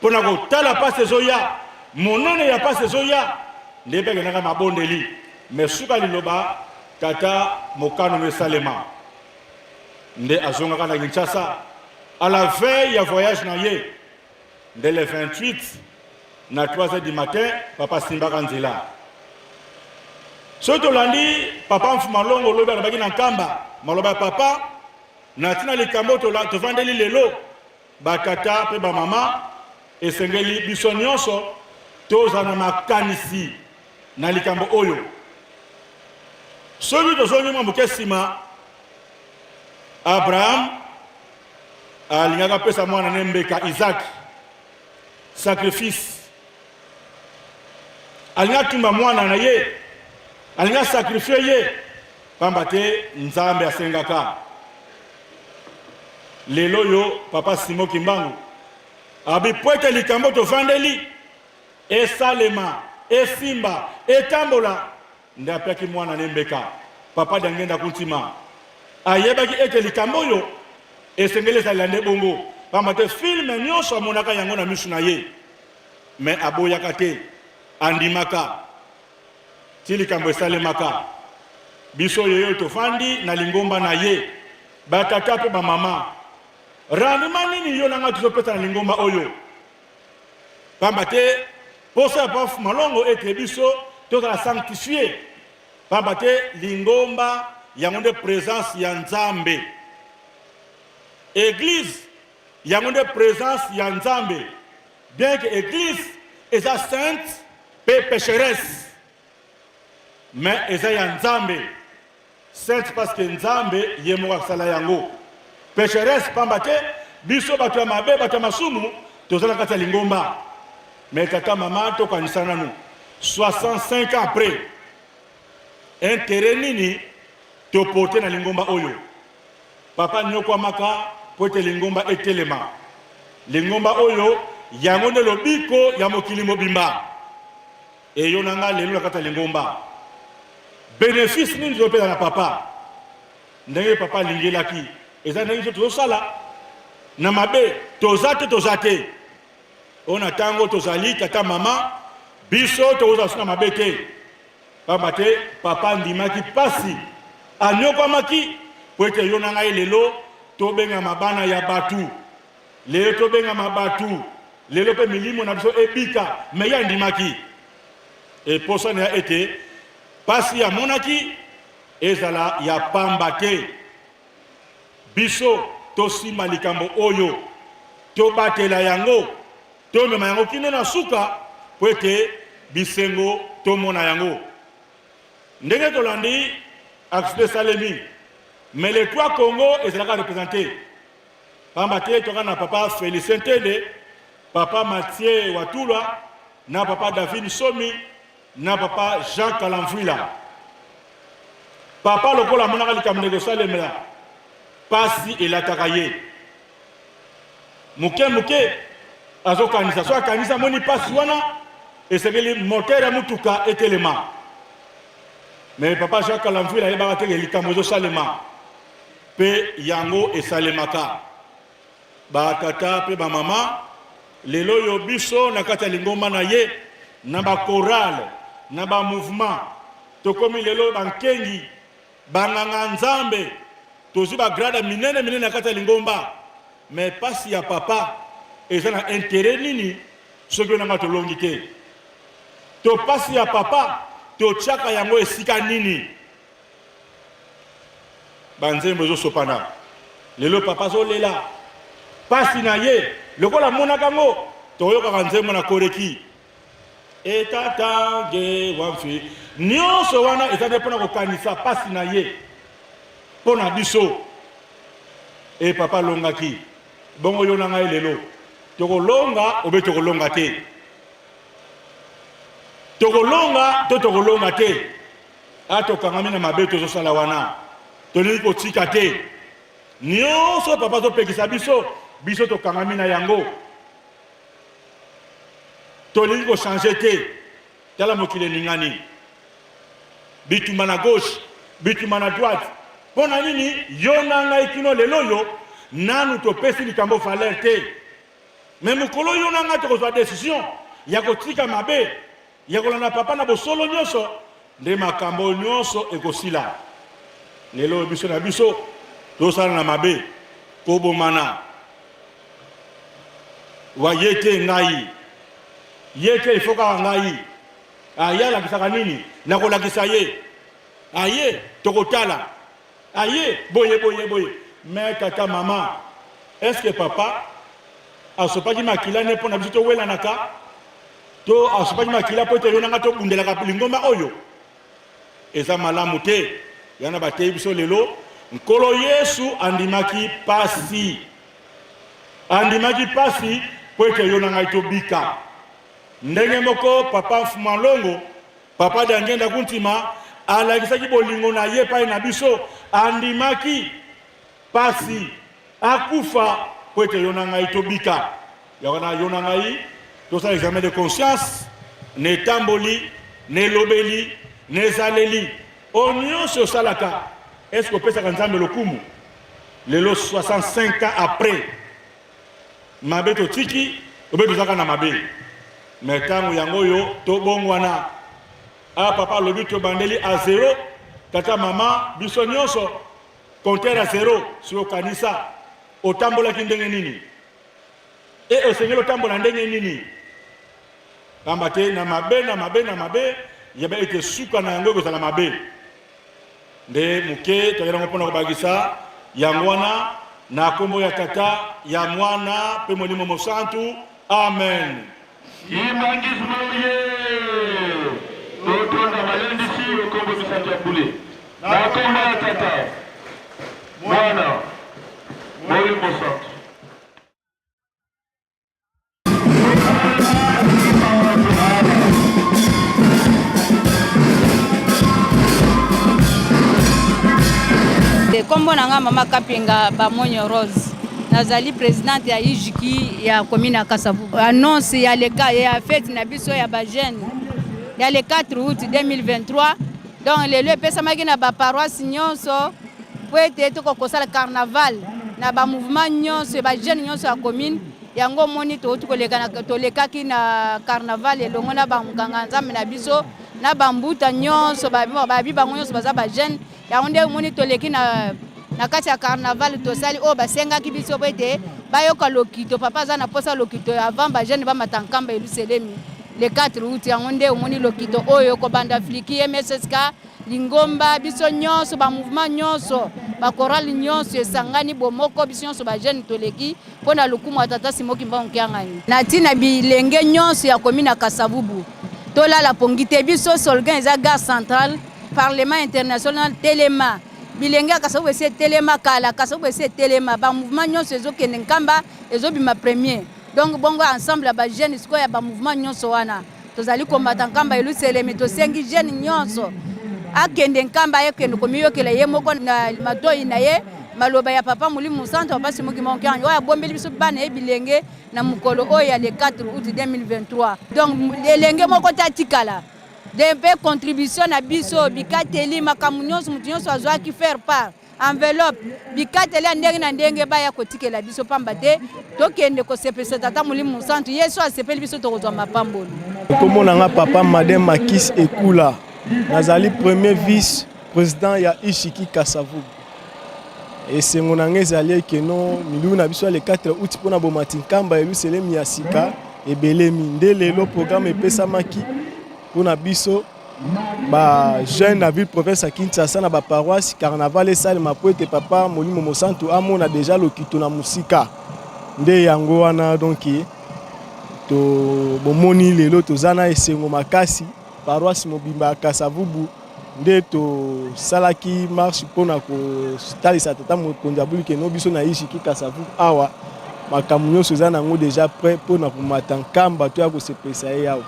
mpo na kotala mpasi ezoya, monene ya mpasi ezoya, nde mpe akendaka mabondeli. Me suka liloba, tata mokano no esalema. Nde azongaka na Kinshasa à la veille ya voyage na ye, nde le 28 na 3 heures du matin papa asimbaka nzela. Soki tolandi papa Mfuma Longo lobi alobaki na Nkamba, maloba ya papa na ntina likambo tovandeli lelo. Ba tata mpe ba mama, esengeli biso nyonso tozala na makanisi na likambo oyo. Soki tozongi mwa moke nsima, Abraham alingaki apesa mwana ne mbeka Isaac, sacrifice. Alingi atumba mwana na ye, alingi asakrifie ye, pamba te Nzambe asengaka. Lelo oyo papa Simon Kimbangu abi po ete likambo tovandeli esalema, esimba, etambola, nde apiaki mwana ne mbeka. Papa Diangenda Kuntima ayebaki ete likambo oyo esengeli ezalela nde bongo, pamba te filme nyonso amonaka yango na misu na ye, me aboyaka te, andimaka. Ti likambo esalemaka, biso oyo tofandi na lingomba na ye, ba tata mpe ba mama, rendement nini yo na ngai tozopesa na lingomba oyo? Pamba te posa ya Papa Malongo ete biso tozala sanctifie, pamba te lingomba yango nde presence ya Nzambe. Eglise yango nde presence ya Nzambe, bien que eglise eza sainte pe pecheresse, mais eza ya Nzambe. Sainte parce que Nzambe ye moko asala yango. Pecheresse pamba te biso bato ya mabe, bato ya masumu toza na kati ya lingomba. Mais tata mama tokanisa nanu 65 ans après intérêt nini toporte na lingomba oyo? Papa nyokwamaka mpo ete lingomba etelema. Lingomba oyo yango nde lobiko ya mokili mobimba. Eyo na nga lelo na kati ya lingomba, benefice nini tozopesa na papa? Ndenge papa alingelaki eza ndenge biso tozosala na mabe, toza te, toza te oyo na ntango tozali tata mama, biso tokozala so na mabe te, pamba te papa andimaki mpasi, anyokwamaki mpo ete yo na ngai lelo tobengama bana ya bato, lelo tobengama bato. lelo mpe milimo na biso ebika. Me ye andimaki eposa na ye ete pasi amonaki ezala ya pamba te. Biso tosimba likambo oyo, tobatela yango, tomema yango kino na suka mpo ete bisengo tomona yango. Ndenge tolandi accident esalemi, mais les trois Congo ezalaka represente pamba te toka na papa Felicien Tende, papa Mathieu Watula na papa David Somi na papa Jean Kalamvuila. Papa lokola amonaka likambo ndenge ekosalemela, pasi elataka ye moke moke, azokanisa so akanisi amoni pasi wana esengeli moteur ya motuka etelema. Me papa Jean Kalamvuila ayebaka te likambo ezosalema mpe yango esalemaka. Ba tata pe ba mama, lelo oyo biso na kati ya lingomba na ye, na ba chorale, na ba mouvement, tokomi lelo ba nkengi, ba nganga Nzambe, tozwi ba grade ya minene minene na kati ya lingomba, mais pasi ya papa eza na interet nini soki yo na nga tolongi te? To pasi ya papa totiaka yango esika nini? Ba nzembo ezosopana lelo, papa azolela pasi na ye lokola amonaka yango. Toyokaka nzembo na koreki etatange wamfi, nyonso wana eza nde mpona kokanisa pasi na ye mpo na biso. E papa alongaki, bongo yo na ngai lelo tokolonga obe tokolonga te? Tokolonga to tokolonga te? A tokangami na mabe tozosala wana, tolingi kotika te. Nyonso papa azopekisa biso, biso tokangami na yango, tolingi kochange te. Tala mokili eningani, bitumba na gauche, bitumba na droite. Mpo na nini yo na ngai kino lelo oyo nanu topesi likambo valeur te? Me mokolo yo na ngai tokozwa decision ya kotika mabe, ya kolanda papa na bosolo nyonso, nde makambo oyo nyonso ekosila. Lelo oyo biso na biso tosala na mabe, kobomana, wa ye te ngai, ye te ifo kaka ngai. Aye alakisaka nini? Nakolakisa ye. Aye tokotala. Aye boye boye boye. Mais tata mama, est ce que papa asopaki makila ne mpo na biso towelanaka to asopaki makila mpo ete yo na ngai tobundelaka lingomba oyo? Eza malamu te. Yana bateyi biso lelo, Nkolo Yesu andimaki pasi, andimaki pasi mpo ete yo na ngai tobika. Ndenge moko papa Mfuma Longo, Papa Diangienda Kuntima alakisaki bolingo na ye epai na biso, andimaki pasi, akufa mpo ete yo na ngai tobika. Yango wana yo na ngai tosala examen de conscience na etamboli, na elobeli, na ezaleli oyo nyonso osalaka. Est-ce que opesaka Nzambe lokumu? Lelo 65 ans après mabe totiki obe tozaka na mabe, me ntango yango oyo tobongwana. A papa alobi tobandeli a zero, tata mama biso nyonso compteur a zero. Soki okanisa otambolaki ndenge nini e osengeli otambola ndenge nini, pamba te na mabe na mabe na mabe yeba ete suka na yango ekozala mabe. Nde moke toyaki nango mpo na kobakisa yango wana na nkombo ya Tata, ya Mwana mpe Molimo Mosantu. Amen. Kimbanguisme oye! Totonda balendisi lokombo misato ya bule na kombo ya Tata, Mwana, Molimo Santu. Kombo na nga mama Kapinga Bamonyo Rose, nazali presidente ya IJKI ya commune ya Kasavubu. Annonce ya leka ya fete na biso ya ba jeune ya le 4 août 2023, donc lelo epesamaki na ba paroisse nyonso po ete tokoka kosala carnaval na ba mouvement nyonso ya ba jeune nyonso ya commune. Yango omoni touti koleka na, tolekaki na carnaval elongo na banganga nzambe na biso na bambuta nyonso, babi bango nyonso baza ba jeune. Yango nde omoni toleki na na kati ya carnaval, tosali oyo basengaki biso po ete Bayoka lokito, papa aza na posa lokito avant ba jeunes bamata Nkamba Yelusalemi le 4 août. Yango nde omoni lokito oyo kobanda Fliki, MSSK, lingomba, biso nyonso ba mouvement nyonso, ba chorale nyonso esangani bomoko, biso nyonso ba jeunes toleki mpo na lokumu ya tata Simon Kimbangu Kiangani. Na ntina bilenge nyonso ya commune ya Kasavubu tolala pongi te, biso Solgan eza gare centrale, parlement international telema. Bilenge ya Kasavubu esi etelema kala, Kasavubu esi etelema, ba mouvement nyonso ezokende Nkamba ezobima premier. Donc bongo ensemble ya ba jeunes sikoyo ya ba mouvement nyonso wana tozali komata Nkamba Yelusalemi, tosengi jeune nyonso akende Nkamba, akende komiyokela ye moko na matoi na ye maloba ya papa Molimo Mosantu, papa Simon Kimbangu Kiangani oyo abombeli biso bana ye bilenge na mokolo oyo ya le 4 août 2023. Donc elenge moko te atikala de mpe contribution na biso bikateli makambo nyonso moto nyonso azwaki faire part enveloppe bikateli ya ndenge na ndenge baya kotikela biso pamba te tokende kosepelisa tata molimo mosantu yesu asepeli biso tokozwa mapamboli. Kombo na nga papa Madin Makis Ekula, nazali premier vice president ya Ishiki Kasavubu. Esengo na nga ezali ekeno milulu na biso ya le 4 août mpona bomati Nkamba Yelusalemi ya sika ebelemi nde lelo programme epesamaki mpona biso ba jeune na ville province ya Kinshasa na ba paroisse carnaval esalema mpo ete papa Molimo Mosantu amona deja lokito na mosika nde yango wana donc to bomoni lelo toza na esengo makasi paroisse mobimba ya Kasavubu nde tosalaki marche mpo na kotalisa tata mokonzi ya bulu keno biso na Ishiki Kasavubu awa makambo nyonso eza nango deja prêt mpo na komata Nkamba toya kosepelisa ye awa.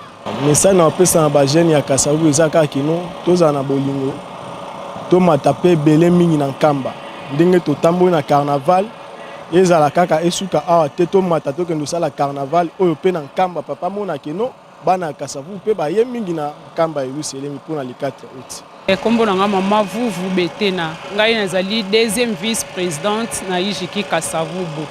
Message na kopesa na ba jeunes ya Kasavubu eza kaka kino tozala na bolingo, tomata mpe ebele mingi na Nkamba ndenge totamboli na carnaval ezala kaka esuka awa te, tomata tokende kosala carnaval oyo mpe na Nkamba papa amona kino bana ya Kasavubu mpe baye mingi na Nkamba ya Yelusalemi mpo na le 4 août. Kombo na nga mama Vuvu Betena, ngai nazali deuxième vice presidente na Ijiki Kasavubu.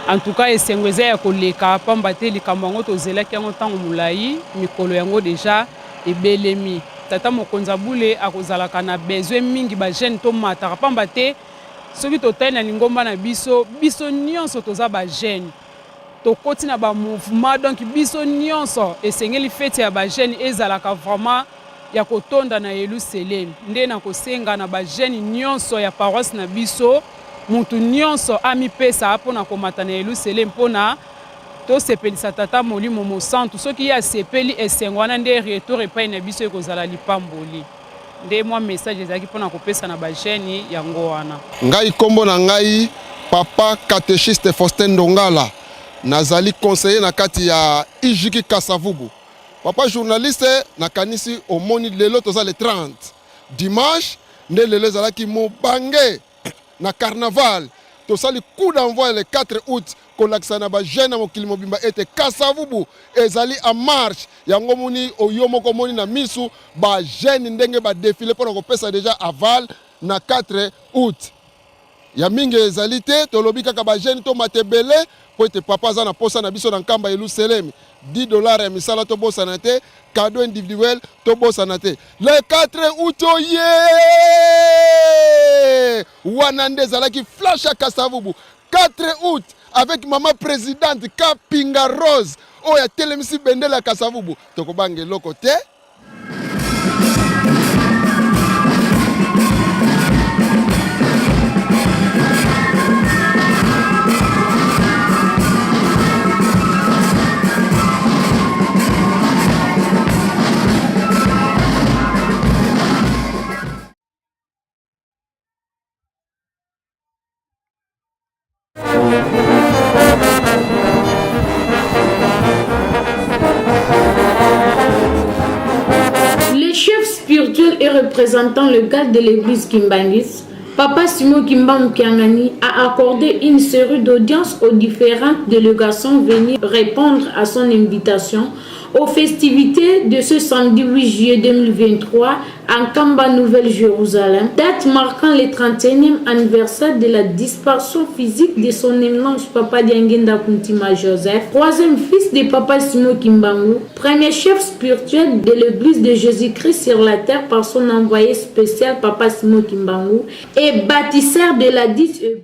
En tout cas esengo eza ya koleka pamba te likambo yango tozelaki yango ntango molai, mikolo yango deja ebelemi. Tata mokonzi ya bule akozalaka na besoin mingi ba jeunes tomataka pamba te soki totali na lingomba na biso, biso nionso toza ba jeunes. Tokoti na ba mouvement donc biso nionso esengeli feti ya ba jeunes ezalaka vraiment ya kotonda na Yeluselemi. Nde nakosenga na ba jeunes nionso ya paroisse na biso mutu nionso amipesa mpo na komata na Yeluselemi mpo na tosepelisa Tata Molimo Mosantu. Soki ye asepeli esengo wana nde retour epai na biso ekozala lipamboli. Nde mwa message ezalaki mpo na kopesa na ba jeunes yango wana. Ngai kombo na ngai papa catechiste Faustin Ndongala, nazali conseiller na kati ya Ijiki Kasavubu. Papa journaliste, nakanisi omoni lelo toza le 30 dimanche nde lelo ezalaki mobange na carnaval tosali coup d'envoi le 4 août kolakisa na ba jeune ya mokili mobimba ete Kasavubu ezali en marche. Yango moni oyo moko omoni na misu ba jeune ndenge ba defile mpona kopesa deja aval na 4 août. Ya mingi ezali te, tolobi kaka ba jeune tomata ebele mpo ete papa aza na posa na biso na Nkamba Yelusalemi. 10 dollars ya misala tobosana te, cadeau individuel tobosana te. Le 4 août oye! Wana nde ezalaki flash ya Kasavubu. 4 août avec maman présidente Kapinga Rose oyo atelemisi bendele ya Kasavubu, tokobanga eloko te. Le chef spirituel et représentant légal de l'église Kimbanguiste, Papa Simon Kimbangu Kiangani, a accordé une série d'audiences aux différentes délégations venues répondre à son invitation aux festivités de ce samedi 8 juillet 2023 à Nkamba, Nouvelle-Jérusalem, date marquant le 31e anniversaire de la disparition physique de son éminence Papa Diangienda Kuntima Joseph, troisième fils de Papa Simon Kimbangu, premier chef spirituel de l'église de Jésus-Christ sur la terre par son envoyé spécial Papa Simon Kimbangu et bâtisseur de la dite église.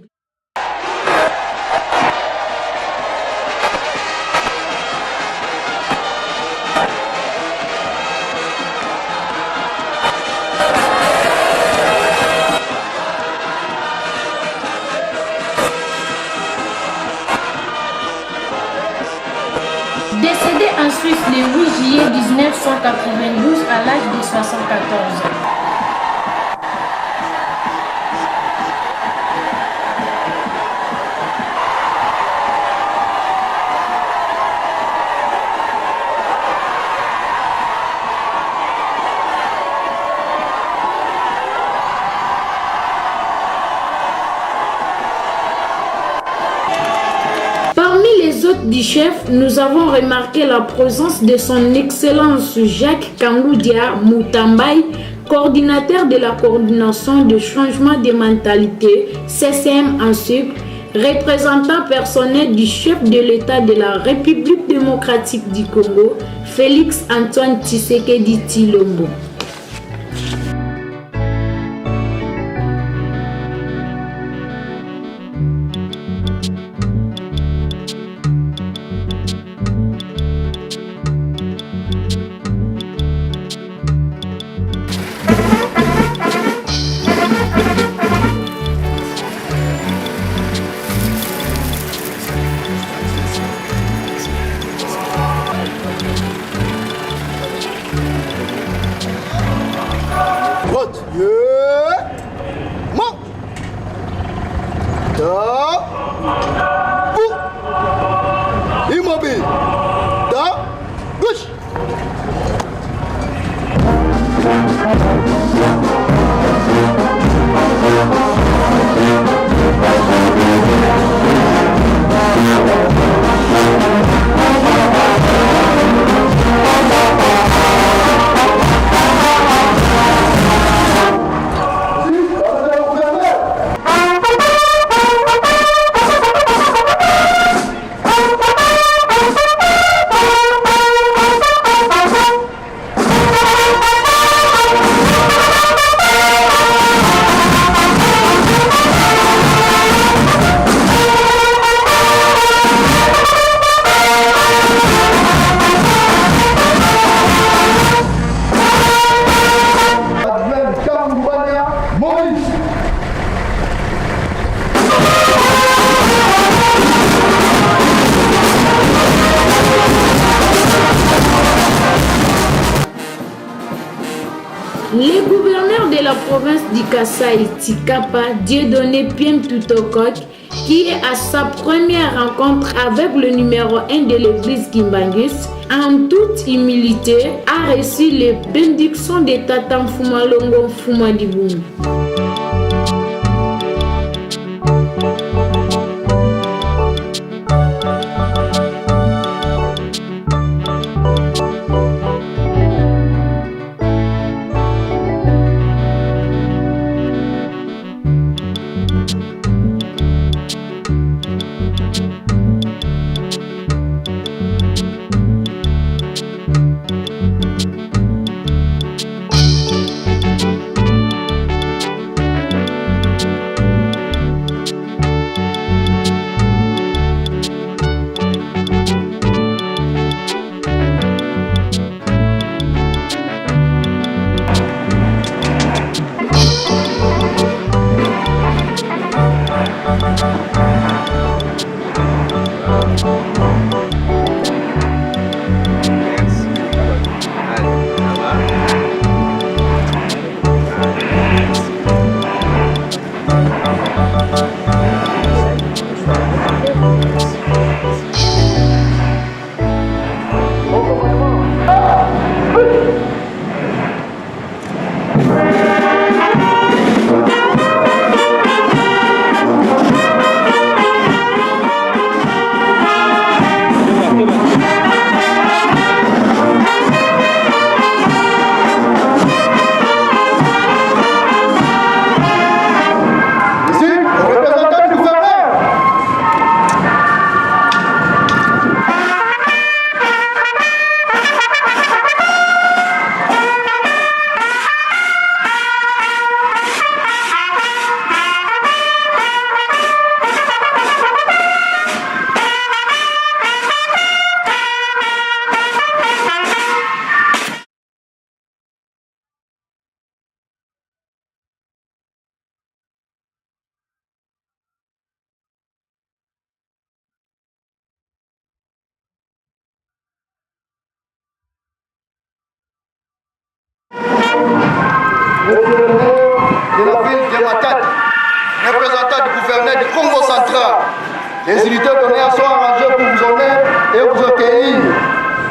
1992 à l'âge de 74 ans. Parmi les hôtes du chef, nous avons remarqué la présence de son Excellence Jacques Kangoudia Moutambaye, coordinateur de la coordination de changement des mentalités CCM en sucre, représentant personnel du chef de l'État de la République démocratique du Congo, Félix Antoine Tshisekedi Tshilombo. Droite. Yeah. Mo. Da. Bout. Immobile. Da. Gauche. Le gouverneur de la province du Kasaï, Tshikapa, Dieudonné Piem Tutokok, qui est à sa première rencontre avec le numéro 1 de l'église Kimbanguiste, en toute humilité, a reçu les bénédictions de Tata Mfumalongo Mfumadiboum. Monsieur le maire de la ville de Matadi, représentant du gouverneur du Congo central, les unités d'honneur sont arrangées pour vous honner et vous accueillir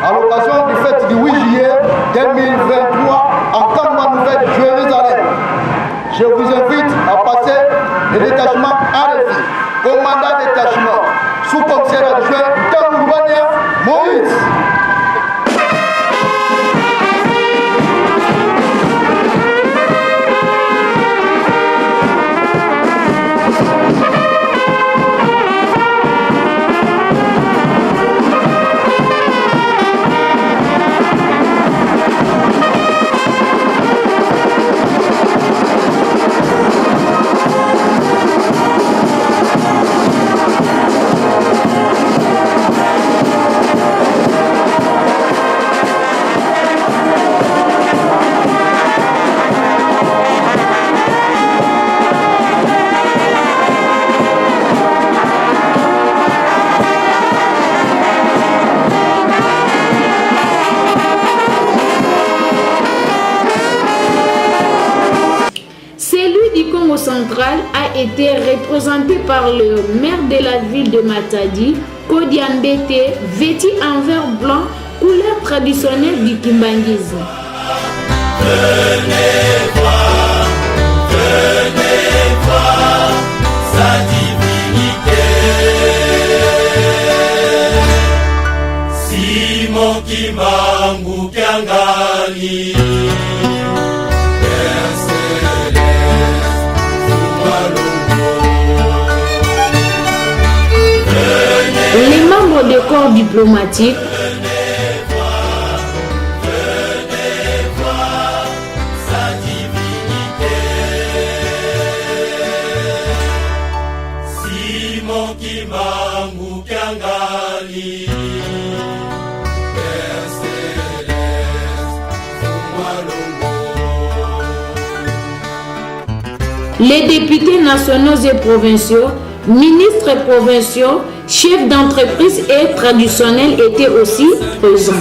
à l'occasion du fête du 8 juillet 2023 en Campagne Nouvelle Jérusalem. Je vous invite à passer le détachement à revue. Commandant détachement, sous-commissaire adjoint Tamourbania Moïse. Celui du Congo central a été représenté par le maire de la ville de Matadi, Kodiambete, vêtu en vert blanc, couleur traditionnelle du kimbanguisme. Venez voir, venez voir sa divinité. Simon Kimbangu Kiangani. Père Céleste, Foumalongo. Les membres des corps diplomatiques Venez voir sa divinité. Simon Kimbangu Kiangani. Père Céleste, Foumalongo. Les députés nationaux et provinciaux, ministres provinciaux, chefs d'entreprise et traditionnels étaient aussi présents.